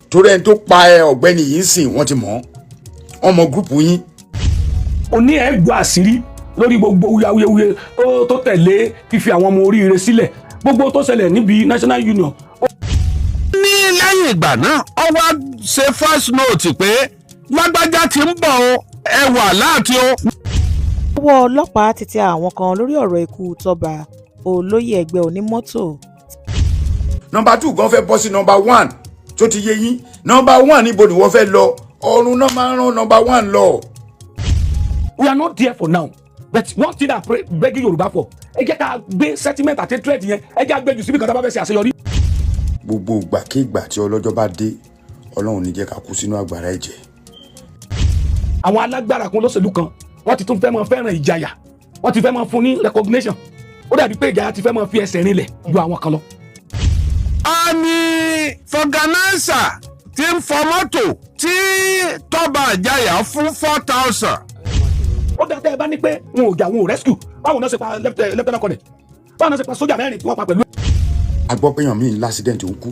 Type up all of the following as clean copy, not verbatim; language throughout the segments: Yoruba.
Torí ẹni tó pa ẹ, ọ̀gbẹ́ni yìí ń sìn, wọ́n ti mọ̀ ọ́, wọ́n mọ group yín. Òní ẹ̀ gbọ́ àṣírí lórí gbogbo awuyewuye tó tẹ̀lé fífi àwọn ọmọ oríire sílẹ̀, gbogbo tó ṣẹlẹ̀ níbi National Union. Ní lẹ́yìn ìgbà náà, ó wá ṣe first note pé lágbájá ti ń bọ̀ o, ẹ wà láti o. Ọwọ́ ọlọ́pàá ti tẹ àwọn kan lórí ọ̀rọ̀ ikú Tọ́ba Olóyè ẹgbẹ́ onímọ́tò. Number two gan fẹ́ bọ́ sí number one tó ti yé yín. Number one, níbo ni wọ́n fẹ́ lọ? Ọ̀run náà máa ń rán number one lọ. We are not there for now, but one thing I pray, begging Yorùbá for, ẹ jẹ́ ká gbé sentiment àti threat yẹn, ẹ jẹ́ ká gbé jù síbi kan tá a bá fẹ́ ṣe àṣeyọrí. Gbogbo ìgbàkigbà tí ọlọ́jọ́ bá dé, Ọlọ́run ní jẹ́ ká kú sínú àgbàrá ẹ̀jẹ̀. Àwọn alágbára kan lọ́sẹ̀lú kan, wọ́n ti tún fẹ́ máa fẹ́ràn Ìjayà, wọ́n ti fẹ́ máa fún ní recognition. Ó dàbí pé Ìjayà ti fẹ́ máa fi ẹsẹ̀ rinlẹ̀ ju àwọn kan lọ. A ní vulcanizer tí ń fọ mọ́tò tí Tọ́ba Àjàyà fún 4,000. Ó dá tẹ́ ẹ bá ní pé wọn ò jà, wọn ò rescue, báwo náà ṣe pa lieutenant colonel? Báwo náà ṣe pa sójà mẹ́rin tí wọ́n pa pẹ̀lú? A gbọ́ pé èèyàn míì ń l'accident, ń kú,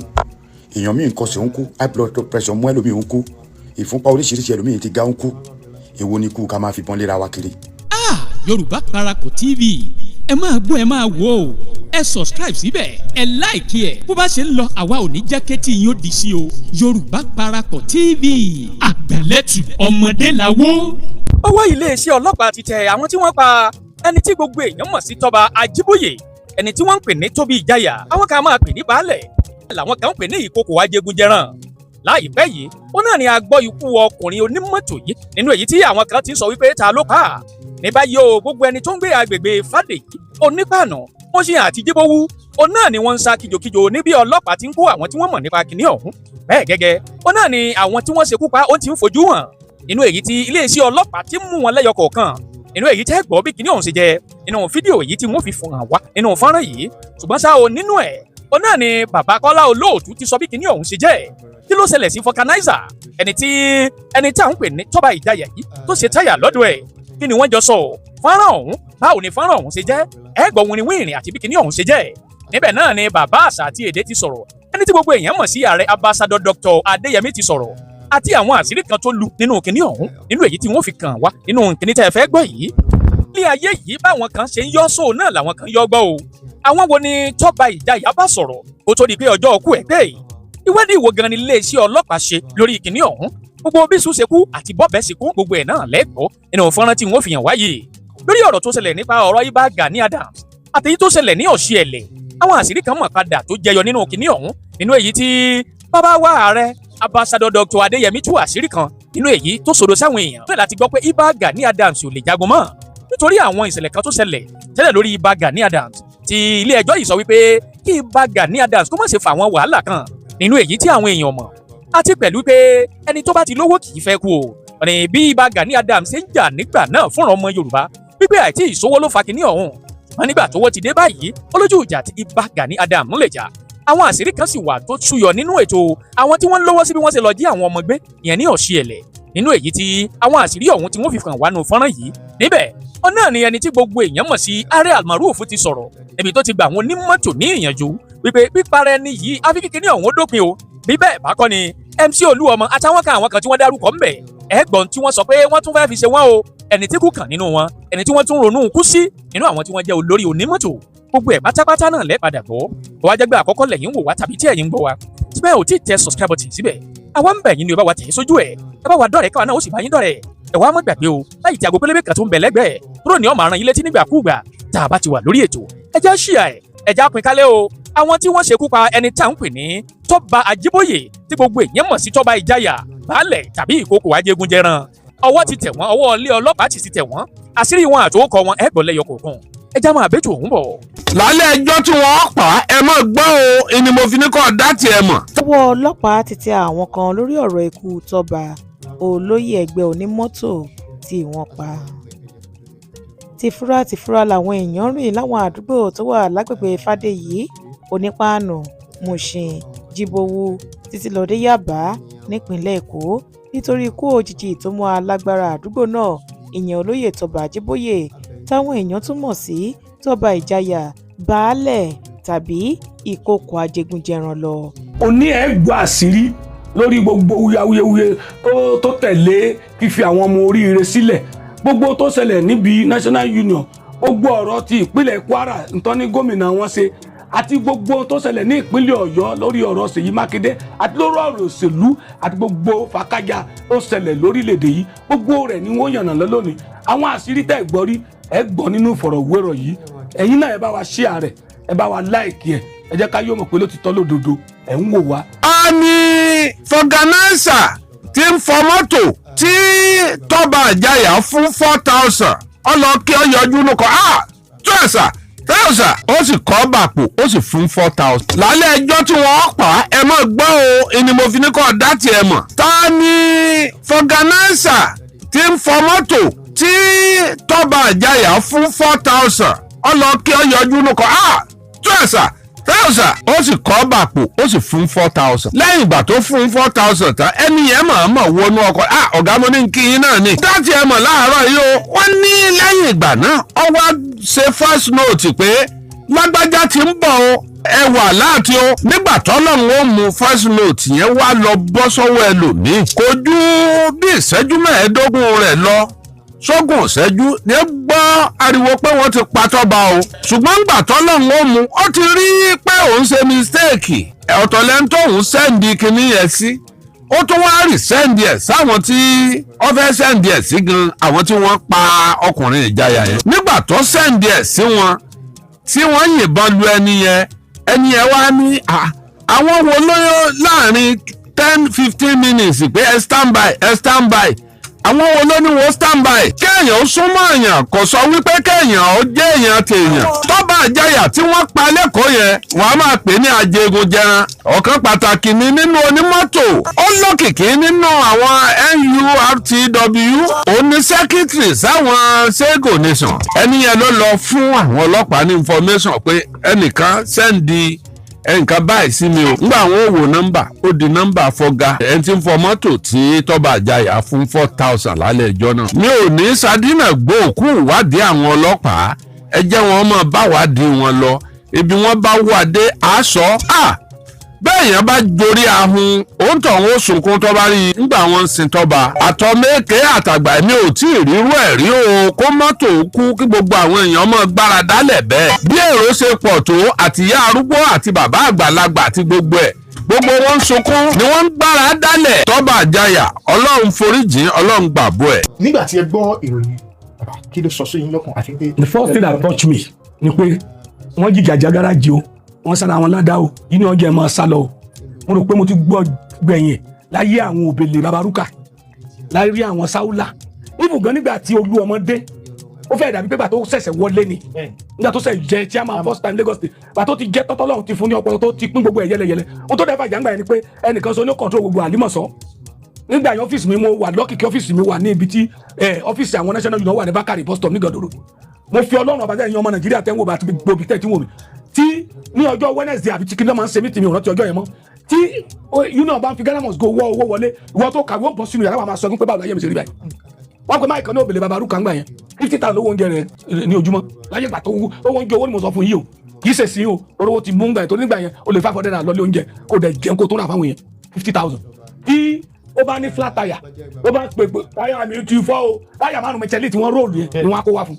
èèyàn míì ń kọsẹ̀, ń kú, high blood pressure mú ẹlòmíì, ń kú, ìfúnpá oríṣiríṣi, ẹlòmíì ti ga, ń kú. Èwo ni kú ká máa fi bọ́n léra wa kiri? Ah, Yorùbá Parapọ̀ TV, ẹ máa gbọ́, ẹ máa wò ó. Ẹ subscribe síbẹ̀, ẹ like ẹ̀. Bó bá ṣe ń lọ, àwa ò ní jẹ́ kétí yín ó di sí o. Yorùbá Parapọ̀ TV, àgbàlẹ́tù ọmọdé làwọ́. Ọwọ́ iléeṣẹ́ ọlọ́pàá ti tẹ àwọn tí wọ́n pa ẹni tí gbogbo èèyàn mọ̀ sí Tọ́ba Ajíbóyè, ẹni tí wọ́n ń pè ní Tóbi Ìjayà, àwọn kan máa pè ní Baálẹ̀, làwọn kan ń pè ní Ìkòkò Ajégunjẹrán. Láìpẹ́ yìí, ó náà ni a gbọ́ ikú ọkùnrin onímọ́tò yìí, nínú èyí tí àwọn kan ti ń sọ wípé ta ló pa á. Ní báyìí o, gbogbo ẹni tó ń gbé agbègbè Fàdèyí, Onípàànà, Mọ́ṣín àti Jíbówú, òun náà ni wọ́n ń sá kíjokíjo níbi ọlọ́pàá ti ń kó àwọn tí wọ́n mọ̀ nípa kinní ọ̀hún. Bẹ́ẹ̀ gẹ́gẹ́, ó náà ni àwọn tí wọ́n ṣekú pa ó ti ń fojú hàn, nínú èyí tí iléeṣẹ́ ọlọ́pàá ti ń mú wọn lẹ́yọ kọ̀ọ̀kan, nínú èyí tẹ́ gbọ́ bí kinní ọ̀hún ṣe jẹ́ nínú fídíò èyí tí wọ́n fi fún hàn wá nínú fọ́nrán yìí. Ṣùgbọ́n ṣá o, nínú ẹ̀, ó náà ni bàbá Kọ́lá Olóòtú ti sọ bí kinní ọ̀hún ṣe jẹ́. Kí ló ṣẹlẹ̀ sí vulcanizer, ẹni tí à ń pè ní Tọ́ba Ìjayà yìí tó ṣe táyà lọ́dọ̀ ẹ̀? Kí ni wọ́n jọ sọ? Fọ́nrán ọ̀hún, báwo ni fọ́nrán ọ̀hún ṣe jẹ́? Ẹ gbọ́ wìnrin wìnrin àti bí kinní ọ̀hún ṣe jẹ́. Níbẹ̀ náà ni bàbá àṣà àti èdè ti sọ̀rọ̀, ẹni tí gbogbo èèyàn mọ̀ sí ààrẹ Ambassador Dr. Adéyẹmí ti sọ̀rọ̀, àti àwọn àṣírí kan tó lu nínú kinní ọ̀hún, nínú èyí tí wọ́n fi kàn wá nínú kinní tẹ́ ẹ fẹ́ gbọ́ yìí. Ní ayé yìí, báwọn kan ṣe ń yọ́ sóò náà làwọn kan yọ́ gbọ́ o. Àwọn wo ni Tọ́ba Ìjayà bá sọ̀rọ̀ kó tó di pé ọjọ́ ọkú ẹ̀ pé? Ìwádìí ìwò gan ni iléeṣẹ́ ọlọ́pàá ṣe lórí kinní ọ̀hún? Gbogbo bí sùn ṣe kú àti bọ́bẹ̀ ṣe kú, gbogbo ẹ̀ náà lẹ́gbọ́ nínú fọ́nrán tí wọ́n fi hàn wáyé. Lórí ọ̀rọ̀ tó ṣẹlẹ̀ nípa ọ̀rọ̀ Ìbà Gani Adams àtèyí tó ṣẹlẹ̀ ní Ọ̀ṣìẹ̀lẹ̀, àwọn àṣírí kan mọ̀ padà tó jẹyọ nínú kinní ọ̀hún, nínú èyí tí bàbá wa ààrẹ Ambassador Dr. Adéyẹmí tú àṣírí kan, nínú èyí tó sọdọ sáwọn èèyàn bẹ́ẹ̀ láti gbọ́ pé Ìbà Gani Adams ò lè jagun mọ́ nítorí àwọn ìṣẹ̀lẹ̀ kan tó ṣẹlẹ̀ tẹ́lẹ̀ lórí Ìbà Gani Adams, tí ilé ẹjọ́ yìí sọ wípé kí Ìbà Gani Adams kó má ṣe fà àwọn wàhálà kan, nínú èyí tí àwọn èèyàn mọ̀, àti pẹ̀lú pé ẹni tó bá ti lówó kì í fẹ́ kú o. Ní bí Ìbà Gani Adams ṣe ń jà nígbà náà fúnra ọmọ Yorùbá wípé àìtí ìṣòwò ló fa kinní ọ̀hún wọn, nígbà tówó ti dé báyìí, olójú ìjà tí Ìbà Gani Adams lè jà. Àwọn àṣírí kan sì wà tó súyọ nínú ètò àwọn tí wọ́n ń lọ́wọ́ sí bí wọ́n ṣe lọ jí àwọn ọmọ gbé ìyẹn ní Ọ̀ṣìẹ̀lẹ̀, nínú èyí tí àwọn àṣírí ọ̀hún tí wọ́n fi hàn wá nù fọ́nrán yìí. Níbẹ̀ ọ náà ni ẹni tí gbogbo èèyàn mọ̀ sí Ààrẹ Almaroof ti sọ̀rọ̀, níbi tó ti gba àwọn onímọ́tò ní ìyànjú wípé píparẹ́ ẹni yìí àfi kíkiní ọ̀hún ó dópin o, bí bẹ́ẹ̀ bá kọ́ ni MC Olúọmọ àtàwọn kan, àwọn kan tí wọ́n dárúkọ ńbẹ̀. Ẹ̀gbọ́n tí wọ́n sọ pé wọ́n tún fẹ́ẹ́ fi ṣe wọ́n o, ẹni tí kú kàn nínú wọn, ẹni tí wọ́n tún ronú kú sí nínú àwọn tí wọ́n jẹ́ olórí onímọ́tò, gbogbo ẹ̀ pátápátá náà lẹ́ẹ̀padà gbọ́. Wá jẹ́ gbé àkọ́kọ́ lẹ́yìn wò wá tàbí tí ẹ̀yin ń gbọ́ wa tí bẹ́ẹ̀ ò tí ì tẹ subscribe button síbẹ̀, àwa ń bẹ̀ yín ni o, bá wa tẹ̀ sójú ẹ̀, ẹ bá wa dọ̀rẹ́, káwa náà ó sì bá yín dọ̀rẹ́. Ẹ wá má gbàgbé o láì tí aago pélébé kan tó ń bẹ lẹ́gbẹ̀ẹ́ tó ní ọmọ àrùn yín létí nígbàkúùgbà tá a bá ti wà lórí ètò. Ẹ já ṣíà ẹ, ẹ já pín kálẹ̀ o. Àwọn tí wọ́n ṣekú pa ẹni tá à ń pè ní Tọ́ba Ajíbóyè, tí gbogbo èèyàn mọ̀ sí Tọ́ba Ìjayà, Baálẹ̀ tàbí Ìkókò Ajégúnjẹran, ọwọ́ ti tẹ̀ wọ́n, ọwọ́ ilé ọlọ́pàá ti tẹ̀ wọ́n. Àṣírí wọn àtòkọ wọn ẹ gbọ́ lẹ́yọ kọ̀ọ̀kan. Ẹ já máa bẹ́jù òun bọ̀. Lálẹ́ ẹjọ́ tí wọ́n pa, ẹ mọ̀ gbọ́ o, ni mo fi ní kọ́ dá tiẹ̀ mọ̀. Ọwọ́ ọlọ́pàá ti tẹ àwọn kan lórí ọ̀rọ̀ ikú Tọ́ba Olóyè ẹgbẹ́ onímọ́tò tí wọ́n pa. Tìfura tìfura làwọn èèyàn rìn láwọn àdúgbò tó wà lágbègbè Fàdèyí, Onípáànù, Mushin, Jíbówú títí lọ dé Yábà nípìnlẹ̀ Èkó nítorí ikú òjijì tó mú alágbára àdúgbò náà, ìyẹn Olóyè Tọ́ba Ajíbóyè, táwọn èèyàn tún mọ̀ sí Tọ́ba Ìjayà, Baálẹ̀ tàbí Ìkòkò Ajégunjẹran lọ. Òní ẹ gbọ́ àṣírí. Lórí gbogbo awuyewuye tó tẹ̀lé fífi àwọn ọmọ oríire sílẹ̀, gbogbo tó ṣẹlẹ̀ níbi National Union, gbogbo ọ̀rọ̀ ti ìpínlẹ̀ Kwara ntọ́ ní gómìnà wọn ṣe, àti gbogbo tó ṣẹlẹ̀ ní ìpínlẹ̀ Ọ̀yọ́ lórí ọ̀rọ̀ Ṣèyí Mákindé, àti lórí ọ̀rọ̀ òṣèlú, àti gbogbo fàkájà tó ṣẹlẹ̀ lórílẹ̀‐èdè yìí, gbogbo rẹ̀ ni wọ́n yànnà lọ lónìí. Àwọn àṣírí tẹ́ gbọ́ rí, ẹ gbọ́ nínú ìfọ̀rọ̀wérọ̀ yìí. Ẹ̀yin náà, ẹ bá wa share rẹ̀, ẹ bá wa like ẹ̀, ẹ jẹ́ ká yóò mọ̀ pé lótìtọ́ lódodo ẹ̀ ń wò wá. A ní vulcanizer tí ń fọ mọ́tò tí Tọ́ba Àjàyà fún 4,000, ọlọ́kí ọyọjú ló kọ́ ah trouser trouser, ó sì kọ́ bàpò, ó sì fún 4,000. Lálẹ́ ẹjọ́ tí wọ́n pa, ẹ mọ̀ gbọ́ o, ẹni mo fi ní kọ́ dá tiẹ̀ mọ̀. Ta ni vulcanizer tí ń fọ mọ́tò tí Tọ́ba Àjàyà fún 4,000, ọlọ́kí ọyọjú ló kọ́ ah trouser trouser, ó sì kọ́ bàpò, ó sì fún 4,000. Lẹ́yìn ìgbà tó fún 4,000 tán, ẹni yẹn mọ̀ọ́mọ̀ wọnú ọkọ̀, ah ọ̀gá, mo ní kí yín náà ni. Dáàtì ẹ mọ̀ láàárọ̀ yìí o, wọ́n ní lẹ́yìn ìgbà náà, ó wá ṣe voice note pé lágbájá ti ń bọ̀ o, ẹ wà láti o. Nígbà tọ́lọ́run ó mú voice note yẹn wá lọ bọ́ sọ́wọ́ ẹlòmíì, kò ju bí ìṣẹ́jú 15 rẹ̀ lọ sógùn ìṣẹ́jú ní gbọ́ ariwo pé wọ́n ti pa Tọ́ba o. Ṣùgbọ́n gbà tọ́lọ́run ó mú, ó ti rí pé òun ṣe mistake. Ọ̀tọ̀ lẹ́ni tóun send kinní yẹn sí, ó tún wá rí send ẹ̀ sáwọn tí ó fẹ́ send ẹ̀ sí gan, àwọn tí wọ́n pa ọkùnrin Ìjayà yẹn. Nígbà tó send ẹ̀ sí wọn tí wọ́n yìnbọn lu ẹni yẹn, ẹni yẹn wá ní àwọn wo ló láàrin 10-15 minutes pé ẹ stand by, ẹ stand by. Àwọn wo ló ní wọ́n stand by? Kéèyàn ó súnmọ́ èèyàn kò sọ wípé kéèyàn ó jẹ́ èèyàn tèèyàn. Tọ́ba Àjàyà tí wọ́n pa lẹ́kọ̀ọ́ yẹn, wọ́n á máa pè ní ajégunjẹran. Ọ̀kan pàtàkì ni nínú onímọ́tò, ó lókìkí nínú àwọn NURTW, òun ní secretary sáwọn Sego Nation. Ẹni yẹn ló lọ fún àwọn ọlọ́pàá ní information pé ẹnìkan send ẹnìkan báyìí sí mi o. Ngbà àwọn ò wò nọ́mbà, ó di nọ́mbà fọ́gá ẹni tí ń fọ mọ́tò tí Tọ́ba Àjàyà fún 4,000 lálẹ́ ẹjọ́ náà. Mi ò ní sadínà gbóòkú ìwádìí àwọn ọlọ́pàá, ẹ jẹ́ wọn mọ̀ bá wádìí wọn lọ, ibi wọn bá wà dé àásọ. Bẹ́ẹ̀ yẹn bá jorí ahun, òun tó ń sunkún tọ́ba rí i nígbà wọn ń sin Tọ́ba. Àtọ̀mẹ́kẹ́ àtàgbà, mi ò tí ì rírú ẹ̀ rí o, kó mọ́tò kú kí gbogbo àwọn èèyàn mọ́ gbára dálẹ̀ bẹ́ẹ̀. Bí èrò ṣe pọ̀ tó, àtìyá arúgbó àti bàbá àgbàlagbà àti gbogbo ẹ̀, gbogbo wọn ń sunkún ni wọ́n ń gbára dálẹ̀. Tọ́ba Àjàyà, Ọlọ́run foríjìn, Ọlọ́run gbàgbọ́ ẹ̀. Nígbà tí ẹ gbọ́ ìròyìn, bàbá, kí ló sọ sí yín lọ́kàn àti pé? The first thing that touch me ni pé wọ́n jìjà gáràjì o, wọ́n sára wọn ládàá o, yìí ni wọ́n jẹ́ máa sá lọ o. Mo rò pé mo ti gbọ́ gbẹ̀yìn láyé àwọn òbèlè babaruka, láyé àwọn sáúlà ibùn gan. Nígbà tí olú ọmọdé, ó fẹ́ dàbí pé gbà tó ṣẹ̀ṣẹ̀ wọlé ni, nígbà tó ṣẹ̀ jẹ́ chairman first time Lagos State, gbà tó ti jẹ́ tọ́tọ́ lọ́hùn ti fún ní ọpọlọ tó ti pín gbogbo ẹ̀ yẹlẹyẹlẹ. Ohun tó dẹ́ fàjà ńgbà yẹn ni pé ẹnìkan sọ ní control gbogbo àlímọ̀sán nígbà yẹn. Ọ́fíìsì mi, mo wà lọ́kìkí, ọ́fíìsì mi wà ní ibi tí ọ́fíìsì àwọn National Union wà ní Bakari bus stop ní Gàdúró. Mo fi Ọlọ́run ọba sẹ́yìn, ọmọ Nàìjíríà tẹ́ ń wò bá àti gbogbo ibi tẹ́ ti ń wò mí, tí ní ọjọ́ Wednesday àbí tí kí ló máa ń ṣe mí tì mí ò rántí ọjọ́ yẹn mọ́, tí union bá ń fi Ghana must go wọ́ owó wọlé, ìwọ tó kàwé ó bọ́ sínú yàrá wa máa sọ fún pé báwo láyé mi ṣe rí báyìí. Wọ́n pe máìkan ní òbèlè babaru kan gbà yẹn, 50,000 owó oúnjẹ rẹ̀ ní ojúmọ́ láyé ìgbà tó wú owó oúnjẹ. Owó ni mo sọ fún yìí o, kì í ṣe sí o, torí owó ti mú gbà yẹn, tó nígbà yẹn o lè 500 naira lọlé oúnjẹ kó dẹ̀ jẹun kó tó rà fáwọn yẹn 50,000. Tí ó bá ní flat tire, ó bá pè pé táyà mi ti fọ́ o, táyà márùn mẹ́tẹ́lì tí wọ́n roll yẹn ni wọ́n á kó wá fún.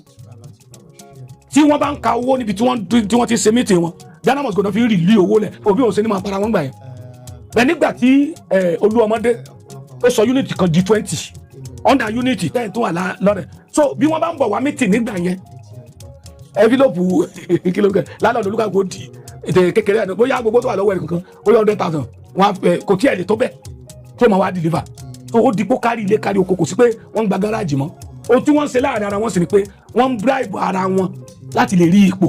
Tí wọ́n bá ń ka owó níbi tí wọ́n ti ṣe meeting wọn, Ghana must go náà fi ń rìlí owó lẹ̀, òbí òun ṣe ní máa para wọn gbà yẹn bẹ́ẹ̀. Nígbà tí olúọmọdé ó sọ unit kan di 20 under unit 10 tó wà lọ́rẹ̀, so bí wọ́n bá ń bọ̀ wá meeting nígbà yẹn, envelope kìlógẹ̀ lálẹ́ olúkàkó di ètè kékeré ẹ̀, bóyá gbogbo tó wà lọ́wọ́ ẹ̀ kankan, bóyá 100,000 wọn á fẹ́, kò tí ẹ̀ lè tó bẹ́ẹ̀ tí ó máa wá deliver. So ó di pé kárí ilé kárí oko, kò sí pé wọ́n ń gba gáràjì mọ́. Ohun tí wọ́n ń ṣe láàrin ara wọn sì ni pé wọ́n ń bribe ara wọn láti lè rí ipò.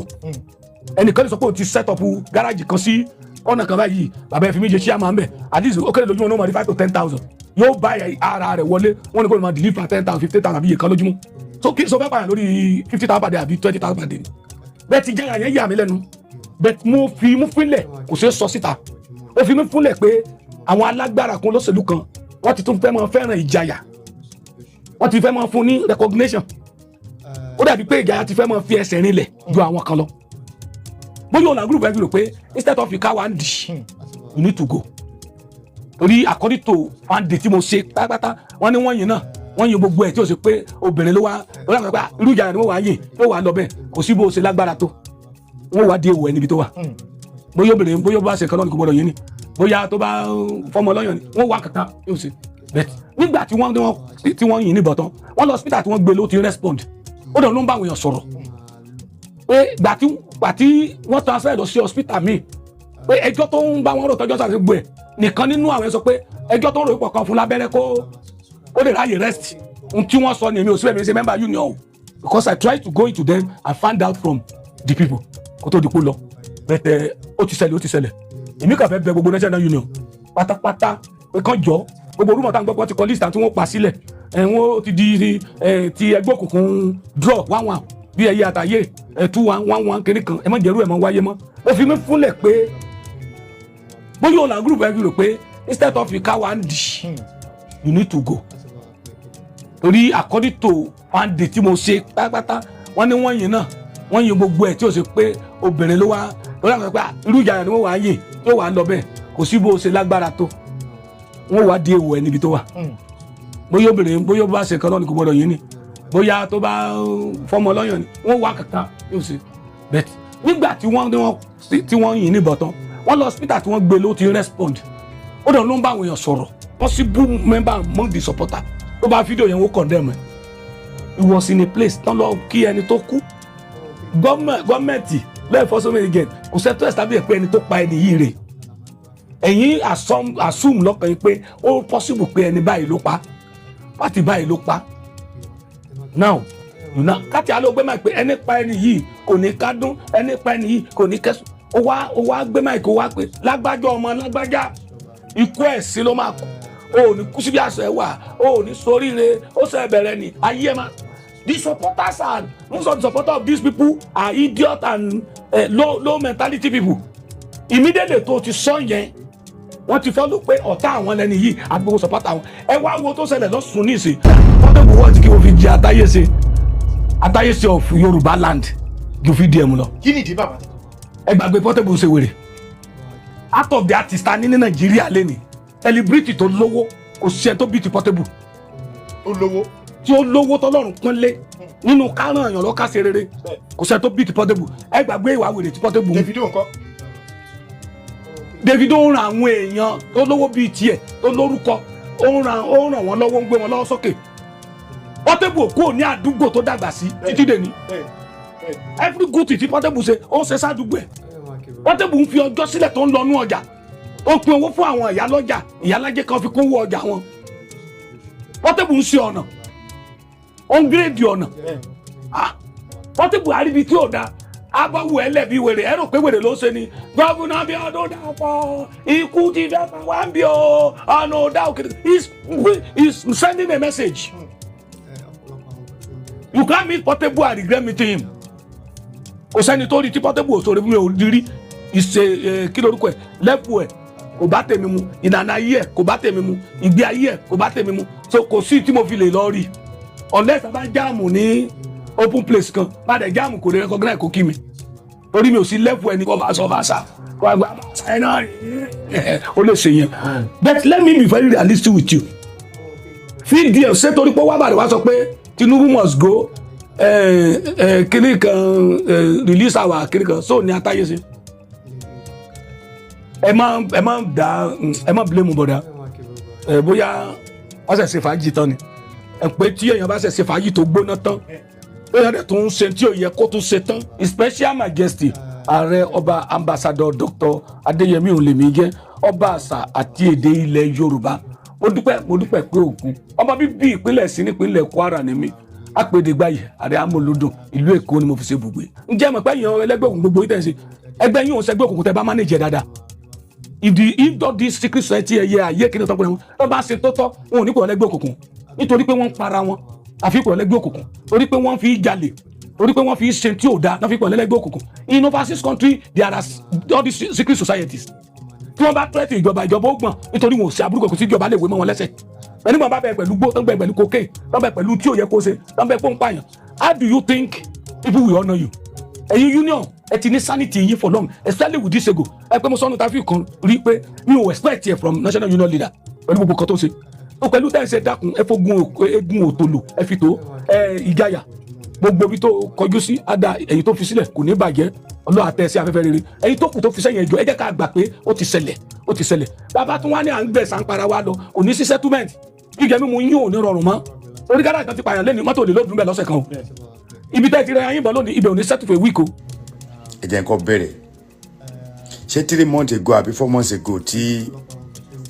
Ẹnìkan lè sọ pé òun ti set up gáràjì kan sí ọ̀nà kan báyìí, bàbá ẹ̀ fi mí jẹ chairman bẹ̀, at least ó kéré lójúmọ́ ní wọ́n máa rí 5 to 10,000, yóò bá ara rẹ̀ wọlé. Wọ́n ní kó lè máa deliver 10,000, 50,000 àbí iye kan lójúmọ́. So kí so fẹ́ pààyàn lórí 50,000 per day àbí 20,000 per day ni. Bẹ́ẹ̀ ti jára yẹn yà mí lẹ́nu bẹ́ẹ̀. Mo fi mú fúnlẹ̀, kò ṣeé sọ síta. Ó fi mí fúnlẹ̀ pé àwọn alágbára kan lóṣèlú kan, wọ́n ti tún fẹ́ máa fẹ́ràn ìjayà, wọ́n ti fẹ́ máa fún ní recognition. Ó dàbí pé ìjayà ti fẹ́ máa fi ẹsẹ̀ rinlẹ̀ ju àwọn kan lọ. Bóyá ọ̀nà group ẹ̀ fi rò pé instead of you ká wa ń dì, you need to go. Torí according to fandé tí mo ṣe pátápátá, wọ́n ní wọ́n yìn náà, wọ́n yin gbogbo ẹ̀ tí ó ṣe pé obìnrin ló wá lórí àwọn pé irú ìjà ni wọ́n wá yìn tó wà lọ bẹ́ẹ̀. Kò sí bó ṣe lágbára tó, wọ́n wá di èèwọ̀ ẹ̀ níbi tó wà. Bóyá obìnrin, bóyá ó bá ṣe kan náà ni kò gbọdọ̀ yín ni, bóyá tó bá fọmọ lọ́yàn ni wọ́n wá kankan yóò ṣe. Bẹ́ẹ̀ nígbà tí wọ́n yìn níbọn tán, wọ́n lọ hospital tí wọ́n gbé ló ti respond. Ó dọ̀ ló ń bá àwọn èèyàn sọ̀rọ̀ pé gbà tí wọ́n transfer lọ sí hospital míì, pé ẹjọ́ tó ń bá wọn rò tọ́jọ́ sàṣẹ gbé ẹ̀ nìkan nínú àwọn ẹ̀ sọ pé ẹjọ́ tó ń rò pọ̀ kan fún lábẹ́rẹ́ kó lè ráyè rest. Ohun tí wọ́n sọ ni, èmi ò síbẹ̀, mi ṣe member union o, because I try to go into them and find out from the people kó tó di kó lọ. Bẹ́tẹ̀ ó ti ṣẹlẹ̀, ó ti ṣẹlẹ̀. Èmi kàn fẹ́ bẹ̀ gbogbo national union pátápátá pé kàn jọ, gbogbo orúmọ̀ tá à ń gbọ́ pé wọ́n ti kọ list àti wọ́n pa sílẹ̀ ẹ̀, wọ́n ti di ẹ̀ ti ẹgbẹ́ òkùnkùn draw one one bí ẹyẹ àtàyè ẹ̀ 2-1-1-1 kiri kan. Ẹ má jẹ́rú ẹ̀ mọ́ wáyé mọ́. Ó fi mí fúnlẹ̀ pé bóyá òun là group ẹ̀ fi rò pé instead of you ká wa ń dì, you need to go. Torí according to fandé tí mo ṣe pátápátá, wọ́n ní wọ́n yìn náà, wọ́n yin gbogbo ẹ̀ tí ó ṣe pé obìnrin ló wá lórí àwọn pé irú ìjà ni wọ́n wá yìn tó wà lọ bẹ́ẹ̀. Kò sí bó ṣe lágbára tó, wọ́n wá di èèwọ̀ ẹ̀ níbi tó wà. Bóyá obìnrin, bóyá ó bá ṣe kan náà ni kò gbọdọ̀ yín ni, bóyá tó bá fọmọ lọ́yàn ni wọ́n wá kankan yóò ṣe. Bẹ́ẹ̀ nígbà tí wọ́n yìn níbọn tán, wọ́n lọ hospital tí wọ́n gbé ló ti respond. Ó dọ̀ ló ń bá àwọn èèyàn sọ̀rọ̀, possible member among the supporter tó bá fídíò yẹn, wọ́n condemn ẹ̀. He was in a place tán lọ kí ẹni tó kú. Gọ́ọ̀mẹ̀ntì lẹ́yìn for so many again, kò sẹ́ tó establish pé ẹni tó pa ẹni yìí rè. Ẹ̀yin assume lọ́kàn yín pé ó possible pé ẹni báyìí ló pa, party báyìí ló pa. Now you know káti àlọ́ gbé máa pé ẹni pa ẹni yìí kò ní kádùn, ẹni pa ẹni yìí kò ní kẹsùn. Ó wá gbé máa kó wá pé lágbájá, ọmọ lágbájá, ikú ẹ̀ sí ló máa kú, o ò ní kú síbi àṣẹ wà, o ò ní soríire, ó ṣe bẹ̀rẹ̀ ni ayé ẹ̀ máa. The supporters are most of the supporters of these people are idiot and low mentality people. Immediately tó ti sọ yẹn, wọ́n ti fọ́lù pé ọ̀tá àwọn lẹ́ni yìí àti gbogbo supporter àwọn. Ẹ wá wo tó ṣẹlẹ̀ lọ́sùn nísìn. Wọ́n tó gbowó ti kí wọ́n fi jẹ àtàyèsè àtàyèsè of Yorùbá land ju VDM lọ. Kí nìdí, bàbá? Ẹ gbàgbé Portable ṣe wèrè. Out of the artist ta ní ní Nàìjíríà lẹ́ni celebrity tó lówó, kò sí ẹ tó bí ti Portable. Ó lówó. Tí ó lówó tọ́lọ́run pọ́nlé nínú kárán èèyàn lọ́ka ṣe rere, kò sí ẹ tó bí ti Portable. Ẹ gbàgbé ìwà wèrè ti Portable. Davido ńkọ́? Davido ń ran àwọn èèyàn tó lówó bíi tiẹ̀ tó lórúkọ, ó ń ràn wọ́n lọ́wọ́, ń gbé wọn lọ́wọ́ sókè. Portable kúrò ní àdúgbò tó dàgbà sí títí dèní. bẹ́ẹ̀ bẹ́ẹ̀ Every good thing tí Portable ṣe, ó ń ṣe sádùúgbò ẹ̀. Portable ń fi ọjọ́ sílẹ̀ tó ń lọ nú ọjà, ó ń pín owó fún àwọn ìyá lọ́jà, ìyálájẹ́ kan fi kówó ọjà wọn. Portable ń ṣe ọ̀nà, ó ń grade ọ̀nà. Ah, Portable àríbi tí ò da abáwo ẹlẹ́bi wèrè. Ẹ rò pé wèrè ló ń ṣe ni. Governor Bíọ́dún Dàpọ̀, ikú ti fẹ́ pa wá ń bí o, ọ̀nà ọ̀dà òkè. He is sending a message. You can't meet Portable and regret meeting him. Kò sẹ́ni tó rí tí Portable ò sọ̀rọ̀. Mi ò rí ìṣe kí lórúkọ ẹ̀ lẹ́fù ẹ̀ kò bá tèmi mu, ìlànà ayé ẹ̀ kò bá tèmi mu, ìgbé ayé ẹ̀ kò bá tèmi mu, so kò sí tí mo fi lè lọ rí unless a bá jam ní open place kan. Bá dẹ̀ jam, kò lè recognize kó kí mi torí mi ò sí level ẹni kó bá sọ bá sá kó bá gbà bá ẹ náà ó lè ṣe yẹn. But let me be very realistic with you. VDM ṣé torí pé wàá bàrẹ̀ wá sọ pé Tinubu must go, kiri kan, release our kiri kan, so ní atáyé ṣe. Ẹ má dá, ẹ má blame bọ̀dá ẹ. Bóyá wọ́n ṣẹ̀ ṣe fàájì tán ni ẹ pé tí èèyàn bá ṣẹ̀ ṣe fàájì tó gbóná tán, èèyàn dẹ̀ tó ń ṣe tí ò yẹ kó tún ṣe tán. His Special Majesty Ààrẹ Ọba Ambassador Dr. Adéyẹmí Òlèmí jẹ́ ọba àṣà àti èdè ilẹ̀ Yorùbá. Mo dúpẹ́, mo dúpẹ́ pé òkun ọmọ bíbí ìpínlẹ̀ sí nípínlẹ̀ Kwara ni mí. Apèdègbàyè ààrẹ amúlùdùn, ìlú Èkó ni mo fi ṣe ibùgbé. Ǹjẹ́ mọ̀ pé èèyàn ẹlẹ́gbẹ́ òkùnkùn gbogbo yìí tẹ̀ ń ṣe ẹgbẹ́ yín, òun ṣẹgbẹ́ òkùnkùn tẹ́ bá manage ẹ̀ dáadáa. If all this secret society ẹ̀yẹ ayé kí ni tó ń pè wọ́n tó bá ṣe tó tọ́, wọn ò ní pè wọ́n lẹ́gbẹ́ òkùnkùn nítorí pé wọ́n ń para wọn àfi pè wọ́n lẹ́gbẹ́ òkùnkùn, torí pé wọ́n fi jalè, torí pé wọ́n fi ṣe tí ò dáa náà fi pè wọ́n lẹ́gbẹ́ òkùnkùn. In overseas country, there are all these secret societies tí wọ́n bá threat ìjọba, ìjọba ó gbọ̀n nítorí wọn ò sí aburú kò sí ìjọba lè wé mọ́ wọn lẹ́sẹ̀. Ẹni wọn bá bẹ pẹ̀lú gbó tó ń bẹ pẹ̀lú cocaine tó ń bẹ pẹ̀lú tí ò yẹ kó ṣe tó ń bẹ pọ́n pààyàn, how do you think people will honour you? Ẹ̀yin union, ẹ ti ní sanity yín for long, especially with this ego. Ẹ pé mo sọnù tàbí kan rí pé mi ò expect ẹ from national union leader pẹ̀lú gbogbo kan tó ń ṣe ó, pẹ̀lú tẹ́ ẹ ṣe. Dákun, ẹ fogun egun òtòlù, ẹ fi tó ẹ ìjayà. Gbogbo ibi tó kọjú sí ada, ẹ̀yin tó fi sílẹ̀ kò ní bàjẹ́. Ọlọ́run àtẹ sí afẹ́fẹ́ rere. Ẹ̀yin tó kù tó fi sẹ́yìn, ẹjọ́, ẹ jẹ́ ká gbà pé ó ti ṣẹlẹ̀, ó ti ṣẹlẹ̀. Bàbá tún wá ní à ń gbẹ̀sán para wa lọ, kò ní sí settlement. Jíjẹ mímu yín ò ní rọrùn mọ́. Orí gáràjì kan ti pààyàn lẹ́nu mọ́tò lè lódùn bẹ́ẹ̀ lọ́sẹ̀ kan o. Ibi tẹ́ ti rẹ ayé bọ̀ lónìí, ibẹ̀ ò ní settle for a week o. Ẹ jẹ́ nǹkan bẹ̀rẹ̀. Ṣé 3 months ago àbí 4 months ago tí